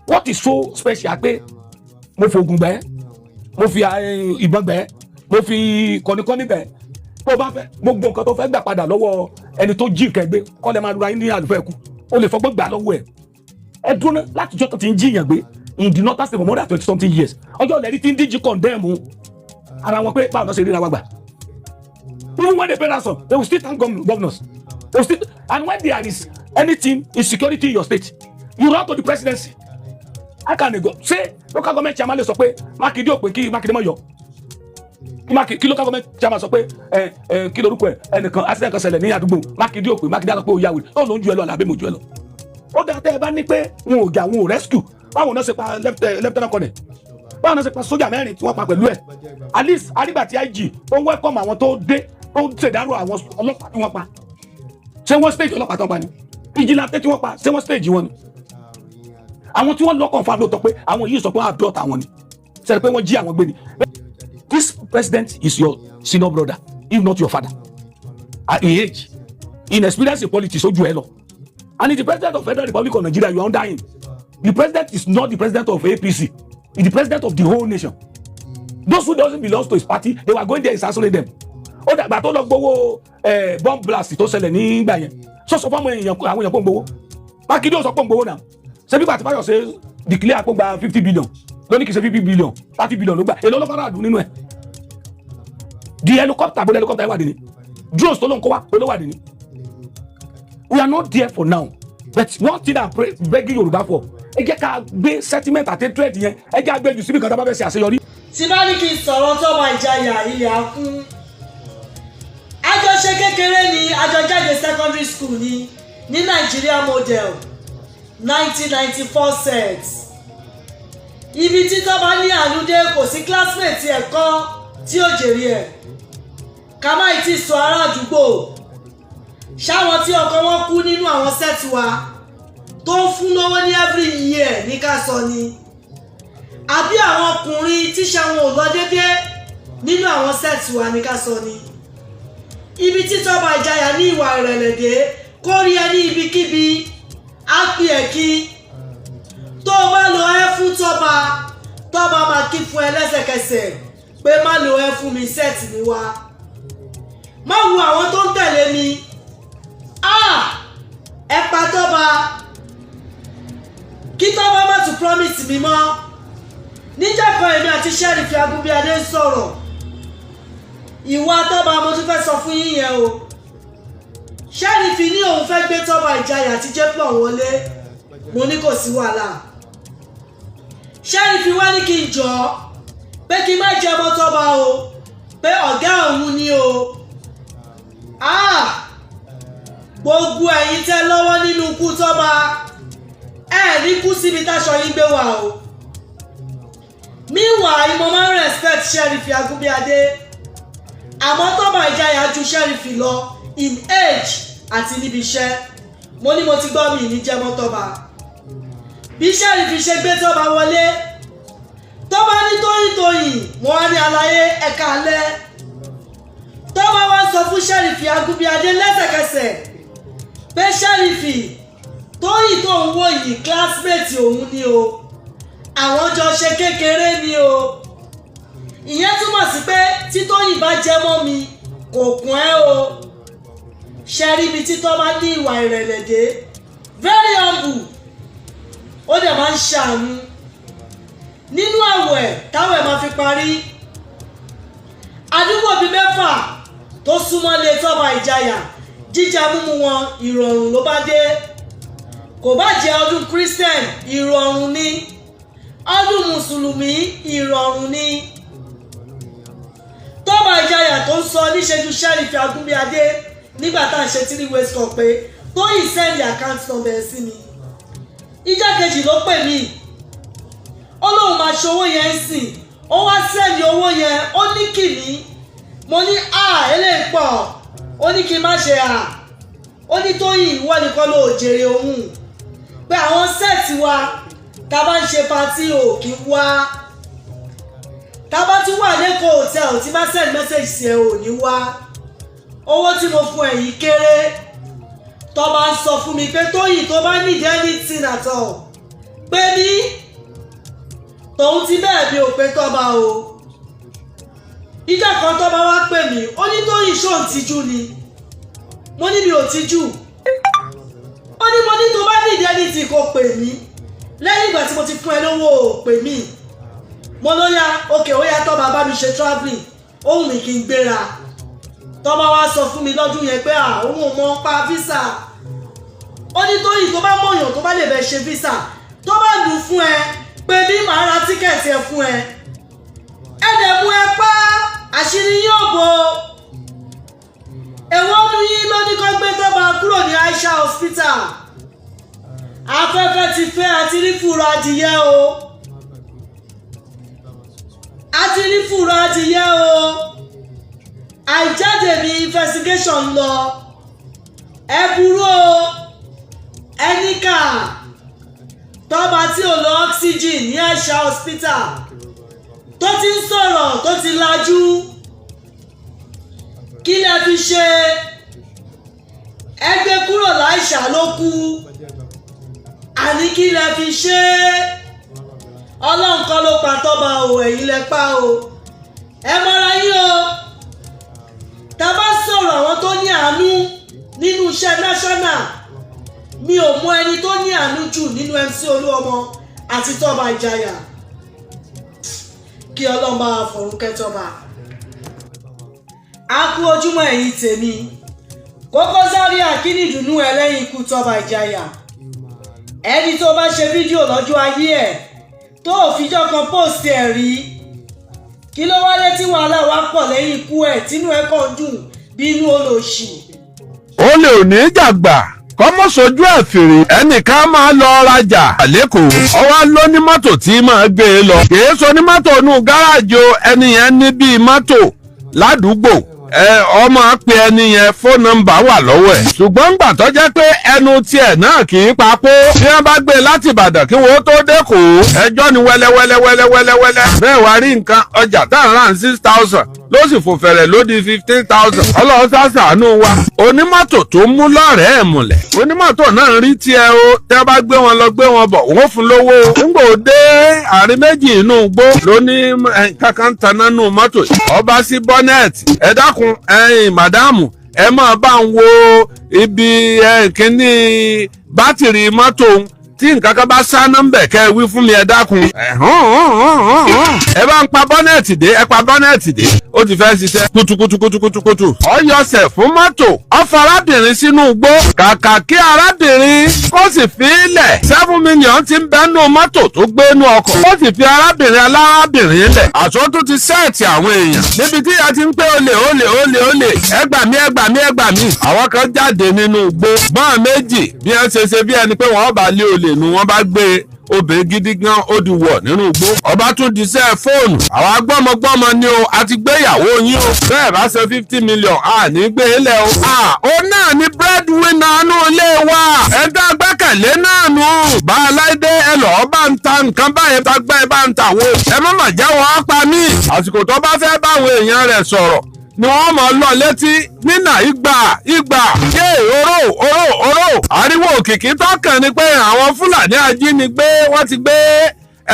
what is so special pé mo fi ogun gbẹ, mo fi ìbọn gbẹ, mo fi kọ́nikọ́ni gbẹ, tó o bá fẹ́ gbogbo nǹkan tó fẹ́ gbà padà lọ́wọ́ ẹni tó jí nǹkan gbé, kọ́ lẹ́ máa lura yín ní àlùfẹ́ kú, o lè fọgbọ́n gbà lọ́wọ́ ẹ̀. Ẹ dúró ná, láti jọ́ tó ti ń jíyàn gbé in the northern state for more than 20 something years, ọjọ́ ìlẹ́rí tí ń díjì condemn ara wọn pé báwo náà ṣe ríra wa gbà? Even when they pay ransom, they will still thank governors. They will still. And when there is anything insecurity in your state, you run to the presidency. How can they go say local government chairman lè sọ pé Mákindé ò pé kí Mákindé má yọ, kí Mákindé, kí local government chairman sọ pé ẹ ẹ kí lorúkọ ẹ, ẹnìkan accident kan ṣẹlẹ̀ ní àdúgbò, Mákindé ò pé, Mákindé á sọ pé ó yà wèrè ó ló ń ju ẹ lọ àbí mo ju ẹ lọ? Ó dáa, tẹ́ ẹ bá ní pé wọn ò jà, wọn ò rescue, báwo náà ṣe pa lieutenant colonel? Báwo náà ṣe pa sójà mẹ́rin tí wọ́n pa pẹ̀lú ẹ̀? At least arígbà tí IG tó ń welcome àwọn tó dé, tó ń ṣèdárò àwọn ọlọ́pàá tí wọ́n pa, ṣé wọ́n stage ọlọ́pàá tó ń pa ni? Vigilante tí wọ́n pa, ṣé wọ́n stage wọn ni? Àwọn tí wọ́n lọ confirm lóòótọ́ pé àwọn yìí sọ pé wọ́n abduct àwọn ni, ṣe pé wọ́n jí àwọn gbé ni. This president is your senior brother, if not your father in age, in experience, in politics, ó ju ẹ lọ. And he the president of Federal Republic of Nigeria. You are under him. The president is not the president of APC, he is the president of the whole nation. Those who doesn't belong to his party, they were going there assassinate them. Ó dàgbà tó lọ gbowó bomb blast tó ṣẹlẹ̀ nígbà yẹn, sọ fún àwọn èèyàn, àwọn èèyàn kó ń gbowó. Mákindé ò sọ pé ń gbowó náà. Ṣebí pàtí Fáyọ̀ṣe declare kó gba 50 billion lóní, kì í ṣe 50 billion, 30 billion ló gbà. Èló ló fara dùn nínú ẹ̀? The helicopter, bó helicopter wà dé ni? Drones tó ló ń kó wá, bó ló wà dé ni? We are not there for now. But one thing I'm begging Yorùbá for, ẹ jẹ́ ká gbé sentiment àti hatred yẹn, ẹ jẹ́ ká gbé jù síbi kan tá a bá fẹ́ ṣe àṣeyọrí. Tí bá ní kí n sọ̀rọ̀ tọ́ba Ìjayà, ilẹ̀ á kún. Àjọṣe kékeré ni, àjọjáde secondary school ni ní Nigeria Model 1994 set. Ibi tí tọ́ba ní àánú dé, kò sí classmate ẹ̀ kan tí ó jèrè ẹ̀, ká má ì tí sọ ará àdúgbò, ṣáwọn tí ọkọ wọn kú nínú àwọn set wa tó ń fún lówó ní every year ní ká sọ ni, àbí àwọn ọkùnrin tíṣà wọn ò lọ déédéé nínú àwọn set wa ní ká sọ ni. Ibi tí Tọ́ba Ìjayà ní ìwà ìrẹ̀lẹ̀ dé, kó rí ẹ ní ibikíbi, á pè ẹ́ kí tó o bá lo ẹ fún Tọ́ba, Tọ́ba máa kí fún ẹ lẹ́sẹ̀kẹsẹ̀ pé má lo ẹ fún mi, set mi wá, má wo àwọn tó ń tẹ̀lé mi. Ah, ẹ pa Tọ́ba, kí Tọ́ba má tún promise mi mọ́. Níjà kan, èmi àti Sheriff Agunbíadé ń sọ̀rọ̀ ìwà Tọ́ba. Mo tún fẹ́ sọ fún yín yẹn o. Sheriff ní òun fẹ́ gbé Tọ́ba Ìjayà àti Jplon wọlé. Mo ní kò sí wàhálà. Sheriff wá ní kí n jọ pé kí n má jẹ ọmọ Tọ́ba o, pé ọ̀gá òun ni o. Ah, gbogbo ẹ̀yin tẹ́ lọ́wọ́ nínú ikú Tọ́ba, ẹ ní kú síbi táṣọ yín gbé wà o. Meanwhile, mo máa ń respect Sheriff Agunbíadé, àmọ́ Tọ́ba Ìjayà ju Sheriff lọ in age àti níbi iṣẹ́. Mo ní mo ti gbọ́, mi ní jẹ́ mọ́ Tọ́ba. Bí Sheriff ṣe gbé Tọ́ba wọlé, Tọ́ba ní Tóyìn, Tóyìn, mo wá ní àlàyé ẹ̀ka alẹ́. Tọ́ba wá sọ fún Sheriff Agunbíadé lẹ́sẹ̀kẹsẹ̀ pé Sheriff, Tóyìn tó ń wò yìí, classmate òun ni o, àwọn jọ ṣe kékeré ni o. Ìyẹn túmọ̀ sí pé tí Tóyìn bá jẹ́ mọ́ mi, kò kún ẹ́ o. Ṣe rí ibi tí Tọ́ba ní ìwà ìrẹ̀lẹ̀ dé? Very humble. Ó dẹ̀ máa ń ṣàánú. Nínú àwẹ̀ táwẹ̀ máa fi parí, àdúgbò bíi mẹ́fà tó súnmọ́ lé Tọ́ba Ìjayà, jíjẹ múmu wọn ìrọ̀rùn ló bá dé. Kò bá jẹ́ ọdún Christian, ìrọ̀rùn ni, ọdún Mùsùlùmí, ìrọ̀rùn ni. Tọ́ba Ìjayà tó ń sọ níṣẹ́jú Sheriff Agunbíadé nígbà tá à ń ṣe three ways kan pé Tóyìn, send account number sí mi. Ìjọ́ kejì ló pè mí, ó lóun máa ṣe owó yẹn ń sìn. Ó wá send owó yẹn, ó ní kì mí. Mo ní à, eléyìí pọ̀. Ó ní kí n má ṣe à. Ó ní Tóyìn, ìwọ nìkan ló jèrè òun, pé àwọn set wa, tá a bá ń ṣe party, ò kí wá. Tá a bá tún wà lẹ́kọ̀ọ́ hotel, tí bá send message sí ẹ, ò ní wá. Owó tí mo fún ẹ yìí kéré. Tó bá ń sọ fún mi pé Tóyìn, tó bá need anything at all, pé mí. Tòun ti bẹ́ẹ̀, mi ò pé Tọ́ba o. Ìjà kan, Tọ́ba wá pè mí, ó ní Tóyìn, ṣó ń tijú ni? Mo ní mi ò tijú. Ó ní, mo ní tó bá need anything, kó pè mí. Lẹ́yìn ìgbà tí mo ti fún ẹ lówó, ò pè mí. Mo ló yá, òkè ó yá. Tọ́ba bá mi ṣe travelling, ó wù mí kí n gbéra. Tọ́ba wá sọ fún mi lọ́dún yẹn pé òun ò mọ pa visa. Ó ní Tóyìn, tó bá mọ̀yàn tó bá lè bẹ̀ ṣe visa, tó bá lù fún ẹ, pé bí màá ra ticket ẹ fún ẹ. Ẹ dẹ̀ mú ẹ pa, àṣírí yóò bò. Èwo nu yín ló ní kó gbé Tọ́ba kúrò ní Aisha Hospital? Afẹ́fẹ́ ti fẹ́, àti rí fùrọ̀ adìyẹ o, àti rí fùrọ̀ adìyẹ o. Àìjáde mi, investigation lọ. Ẹ burú o, ẹnìkà. Tọ́ba tí ò lọ oxygen ní Aisha Hospital, tó ti ń sọ̀rọ̀, tó ti lajú, kí lẹ fi ṣe? Ẹ gbé kúrò láìsà ló kú. Àní kí lẹ fi ṣe? Ọlọ́run kọ́ ló pa Tọ́ba o, ẹ̀yin lẹ pa o. Ẹ mọ́ra yín o. Tá a bá sọ̀rọ̀ àwọn tó ní àánú nínú iṣẹ́ national, mi ò mọ ẹni tó ní àánú jù nínú MC Olúọmọ àti Tọ́ba Ìjayà. Kí Ọlọ́run bá wa fọ̀run kẹ́ Tọ́ba. A kú ojúmọ́, ẹ̀yin tèmi. Koko Zaria, kí ni ìdùnnú ẹ lẹ́yìn ikú Tọ́ba Ìjayà? Ẹni tó bá ṣe fídíò lọ́jọ́ ayé ẹ̀, tó ò fijọ́ kan post ẹ̀ rí, kí ló wá dé tí wàhálà wá pọ̀ lẹ́yìn ikú ẹ̀, tínú ẹ̀ kàn dùn bí inú olòṣì? Ó lè ò ní jàgbà kọ́mọ́ sojú ẹ̀ fèrè. Ẹnìkan máa lọ rajà lẹ́kọ̀ọ́, ọwọ́ ló ní mọ́tò tí máa gbé e lọ. Kìí sọ ní mọ́tò inú gáràjì o. Ẹni yẹn ní bíi mọ́tò ládùúgbò ẹ, ọmọ pe ẹni yẹn, phone number wà lọ́wọ́ ẹ̀. Ṣùgbọ́n ńgbà tó jẹ́ pé ẹnu tiẹ̀ náà kì í papò, bí wọ́n bá gbé e láti Ìbàdàn kí wọ́n tó dẹ́kọ̀ọ́, ẹjọ́ ni wẹ́lẹ́wẹ́lẹ́wẹ́lẹ́wẹ́lẹ́. Bẹ́ẹ̀ wá rí nǹkan ọjà tá à ń rà ní 6,000 ló sì fò fẹ̀rẹ̀ ló di 15,000. Ọlọ́run ṣàṣàánú wa. Onímọ́tò tó mú lọ́rẹ̀ẹ́ múlẹ̀, onímọ́tò náà ń rí tiẹ̀ o. Tẹ́ bá gbé wọn lọ, gbé wọn bọ̀, wọ́n fún lówó. Nígbà ó dé àárín méjì inú igbó, ló ní kankan taná nù mọ́tò yìí. Ọba sí bonnet. Ẹ dákun, ẹ̀yin madam, ẹ máa bá ń wo ibi kíní bátìrì mọ́tò òun, tí nǹkan kan bá sáná ń bẹ̀, kẹ́ ẹ wí fún mi, ẹ dákun. Ẹ bá ń pa bonnet dé, ẹ pa bonnet dé, ó ti fẹ́ ṣiṣẹ́ kutukutukutukutu. Ọyọsẹ̀ fún mọ́tò, ọfọ arábìnrin sínú igbó. Kàkà kí arábìnrin kó sì fi í lẹ̀, 7 million ti ń bẹ́nu mọ́tò tó gbé inú ọkọ̀, ó sì fi arábìnrin alárábìnrin lẹ̀. Àṣọ tó ti set àwọn èèyàn níbi tí a ti ń pé olè, olè, olè, olè, ẹ gbà mí, ẹ gbà mí, ẹ gbà mí. Àwọn kan jáde nínú igbó bọ́n méjì, bí wọ́n ṣe ṣe bí ẹni pé wọ́n bá lé olè nu, wọ́n bá gbé obìnrin gidi gan, ó di wọ̀ nínú igbó. Ọba tún di sẹ́ fóònù àwọn agbọ́mọgbọ́mọ ni o, a ti gbéyàwó yín o, bẹ́ẹ̀ bá ṣe 50 million, a ní gbé e lẹ̀ o. Ó náà ní breadwinner nù ilé wa, ẹ̀dá gbẹ́kẹ̀lé náà nù. Bá a láìdé, ẹ lọ́ọ́ bá ń ta nǹkan báyìí, ta gbẹ́ bá ń ta wo, ẹ má mà jẹ́ wọ́n pa mí. Àsìkò tó bá fẹ́ báwọn èèyàn rẹ̀ sọ̀rọ̀ ni wọ́n mọ̀ lọ létí nínà ìgbà ìgbà yé oró oró oró. Ariwo òkìkí tọkàn ni pé àwọn Fúlàní ajínigbé, wọ́n ti gbé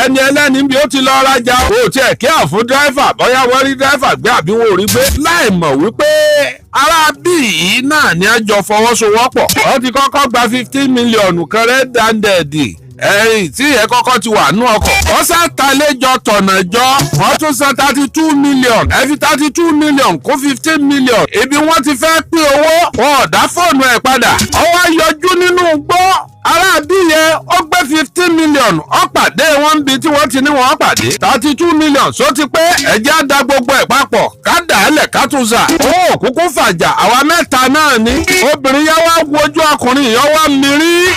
ẹni ẹlẹ́ni bí ó ti lọ rajà. Ó tiẹ̀ kí àfún driver, bóyá wọ́n rí driver gbé àbí wọn ò rí gbé, láì mọ̀ wípé ará bíi náà ni a jọ fọwọ́sowọ́pọ̀. Wọ́n ti kọ́kọ́ gba 15 million kan red handed, ẹ̀yìn tí ìyẹn kọ́kọ́ ti wà nú ọkọ̀. Wọ́n sá talẹ́jọ tọ̀nà jọ, wọ́n tún san 32 million. Ẹ fi 32 million kún 15 million. Ibi wọ́n ti fẹ́ pín owó, wọn ò dá fóònù ẹ̀ padà. Ọwọ́ yọjú nínú igbó, aráàbí yẹn ó gbé 15 million, ó pàdé wọn bí tí wọ́n ti ní wọ́n pàdé. 32 million só ti pé. Ẹ̀jẹ̀ á da gbogbo ẹ̀ papọ̀, ká dà á lẹ̀, ká tún sà. Owó òkúkú fàjà, àwa mẹ́ta náà ni. Obìnrin yẹn wá wojú ọkùnrin yẹn, wá mírí,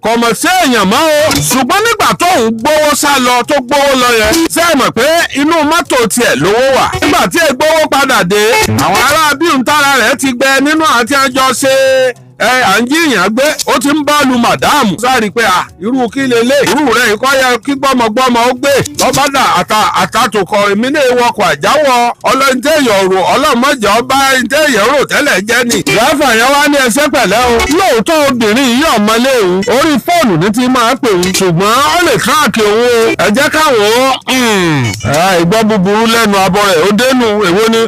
kọ̀mọ̀ sí èèyàn mọ́ o. Ṣùgbọ́n nígbà tó ń gbowó sá lọ, tó gbowó lọ yẹn, ṣé ẹ mọ̀ pé inú mọ́tò tiẹ̀ lówó wà? Nígbà tí ègbówó padà dé, àwọn ará bíi ń tára rẹ̀ ti gbẹ nínú àti àjọ ṣe ẹ à ń jíyàn gbé, ó ti ń bọ́ọ̀lù madam sáré pé à irú kí lélẹ̀, irú rẹ̀ ikọ́ yẹ kí gbọ́mọgbọ́mọ ó gbé lọ́bàdà àtà àtàtòkọ. Èmi náà wọkọ̀ àjáwọ̀ ọlọ́ntẹ̀yọ̀ rò, ọlọ́mọdé ọba ntẹ̀yẹ̀ rò tẹ́lẹ̀ jẹ́ ni. Driver yẹn wá ní ẹsẹ̀ pẹ̀lẹ́ o. Lóòótọ́ obìnrin yìí ọ̀mọlé òun, orí fóònù ní ti máa pè òun, ṣùgbọ́n ó lè track òun o. Ẹ jẹ́ káwọn ìgbọ́ búburú lẹ́nu abọ́ rẹ̀ ó dénú. Èwo ni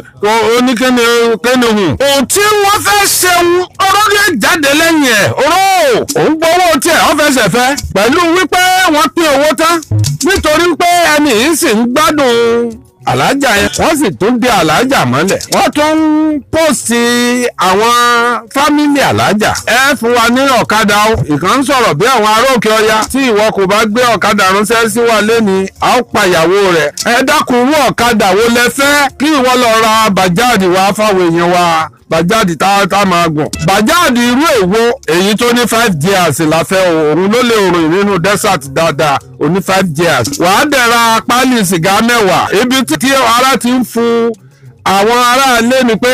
ó ní kíni kíni hùn. Ohun tí wọ́n fẹ́ ṣeun ọ̀rọ̀ lè jáde lẹ́yìn ẹ̀ oró òun gbowó tiẹ̀, ó fẹsẹ̀ fẹ́ pẹ̀lú wípé wọ́n pín owó tán, nítorí pé ẹni yìí sì ń gbádùn alájà yẹn. Wọ́n sì tún dé alájà mọ́lẹ̀, wọ́n tún ń post àwọn family alájà. Ẹ fún wa ní ọ̀kadà o. Ìkan ń sọ̀rọ̀ bí àwọn ará òkè ọya, tí ìwọ kò bá gbé ọ̀kadà ránṣẹ́ sí wa lẹ́ni, a ó pa ìyàwó rẹ̀. Ẹ dákun, irú ọ̀kadà wo lẹ fẹ́? Kí ìwọ lọ ra Bajaj wá fáwọn èèyàn wa, Bajaj tá máa gùn. Bajaj irú èwo? Èyí tó ní five gears la fẹ́ o, òun ló lè rìn nínú desert dáadáa. Ó ní five gears. Wàá dẹ̀ra pálí sìgá 10. Ibi tí ara ti ń fún àwọn aráalé ni pé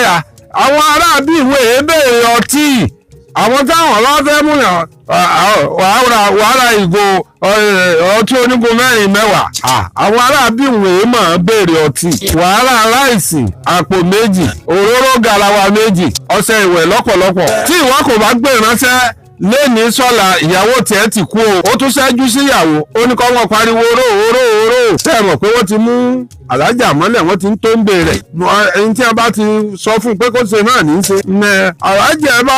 àwọn ará bí ìwé ebéèrè ọtí, àwọn táwọn bá fẹ́ mú yàn, wàá ra ìgò ọtí onígun mẹ́rin 10. Àwọn ará bí ìwé máa béèrè ọtí. Wàá ra ráìsì àpò 2, òróró garawa 2, ọṣẹ ìwẹ̀ lọ́pọ̀lọpọ̀. Tí ìwọ kò bá gbé ìránṣẹ́ lẹ́ni sọ́la, ìyàwó tiẹ̀ ti kú o. Ó tún ṣẹ́jú síyàwó, ó ní kọ́ wọ́n pariwo oró oró oró. Tẹ́ ẹ mọ̀ pé wọ́n ti mú alájà mọ́lẹ̀, wọ́n ti ń tó ń bèrè ẹni tí a bá ti sọ fún un pé kó ṣe náà ní í ṣe. Alájà ẹ bá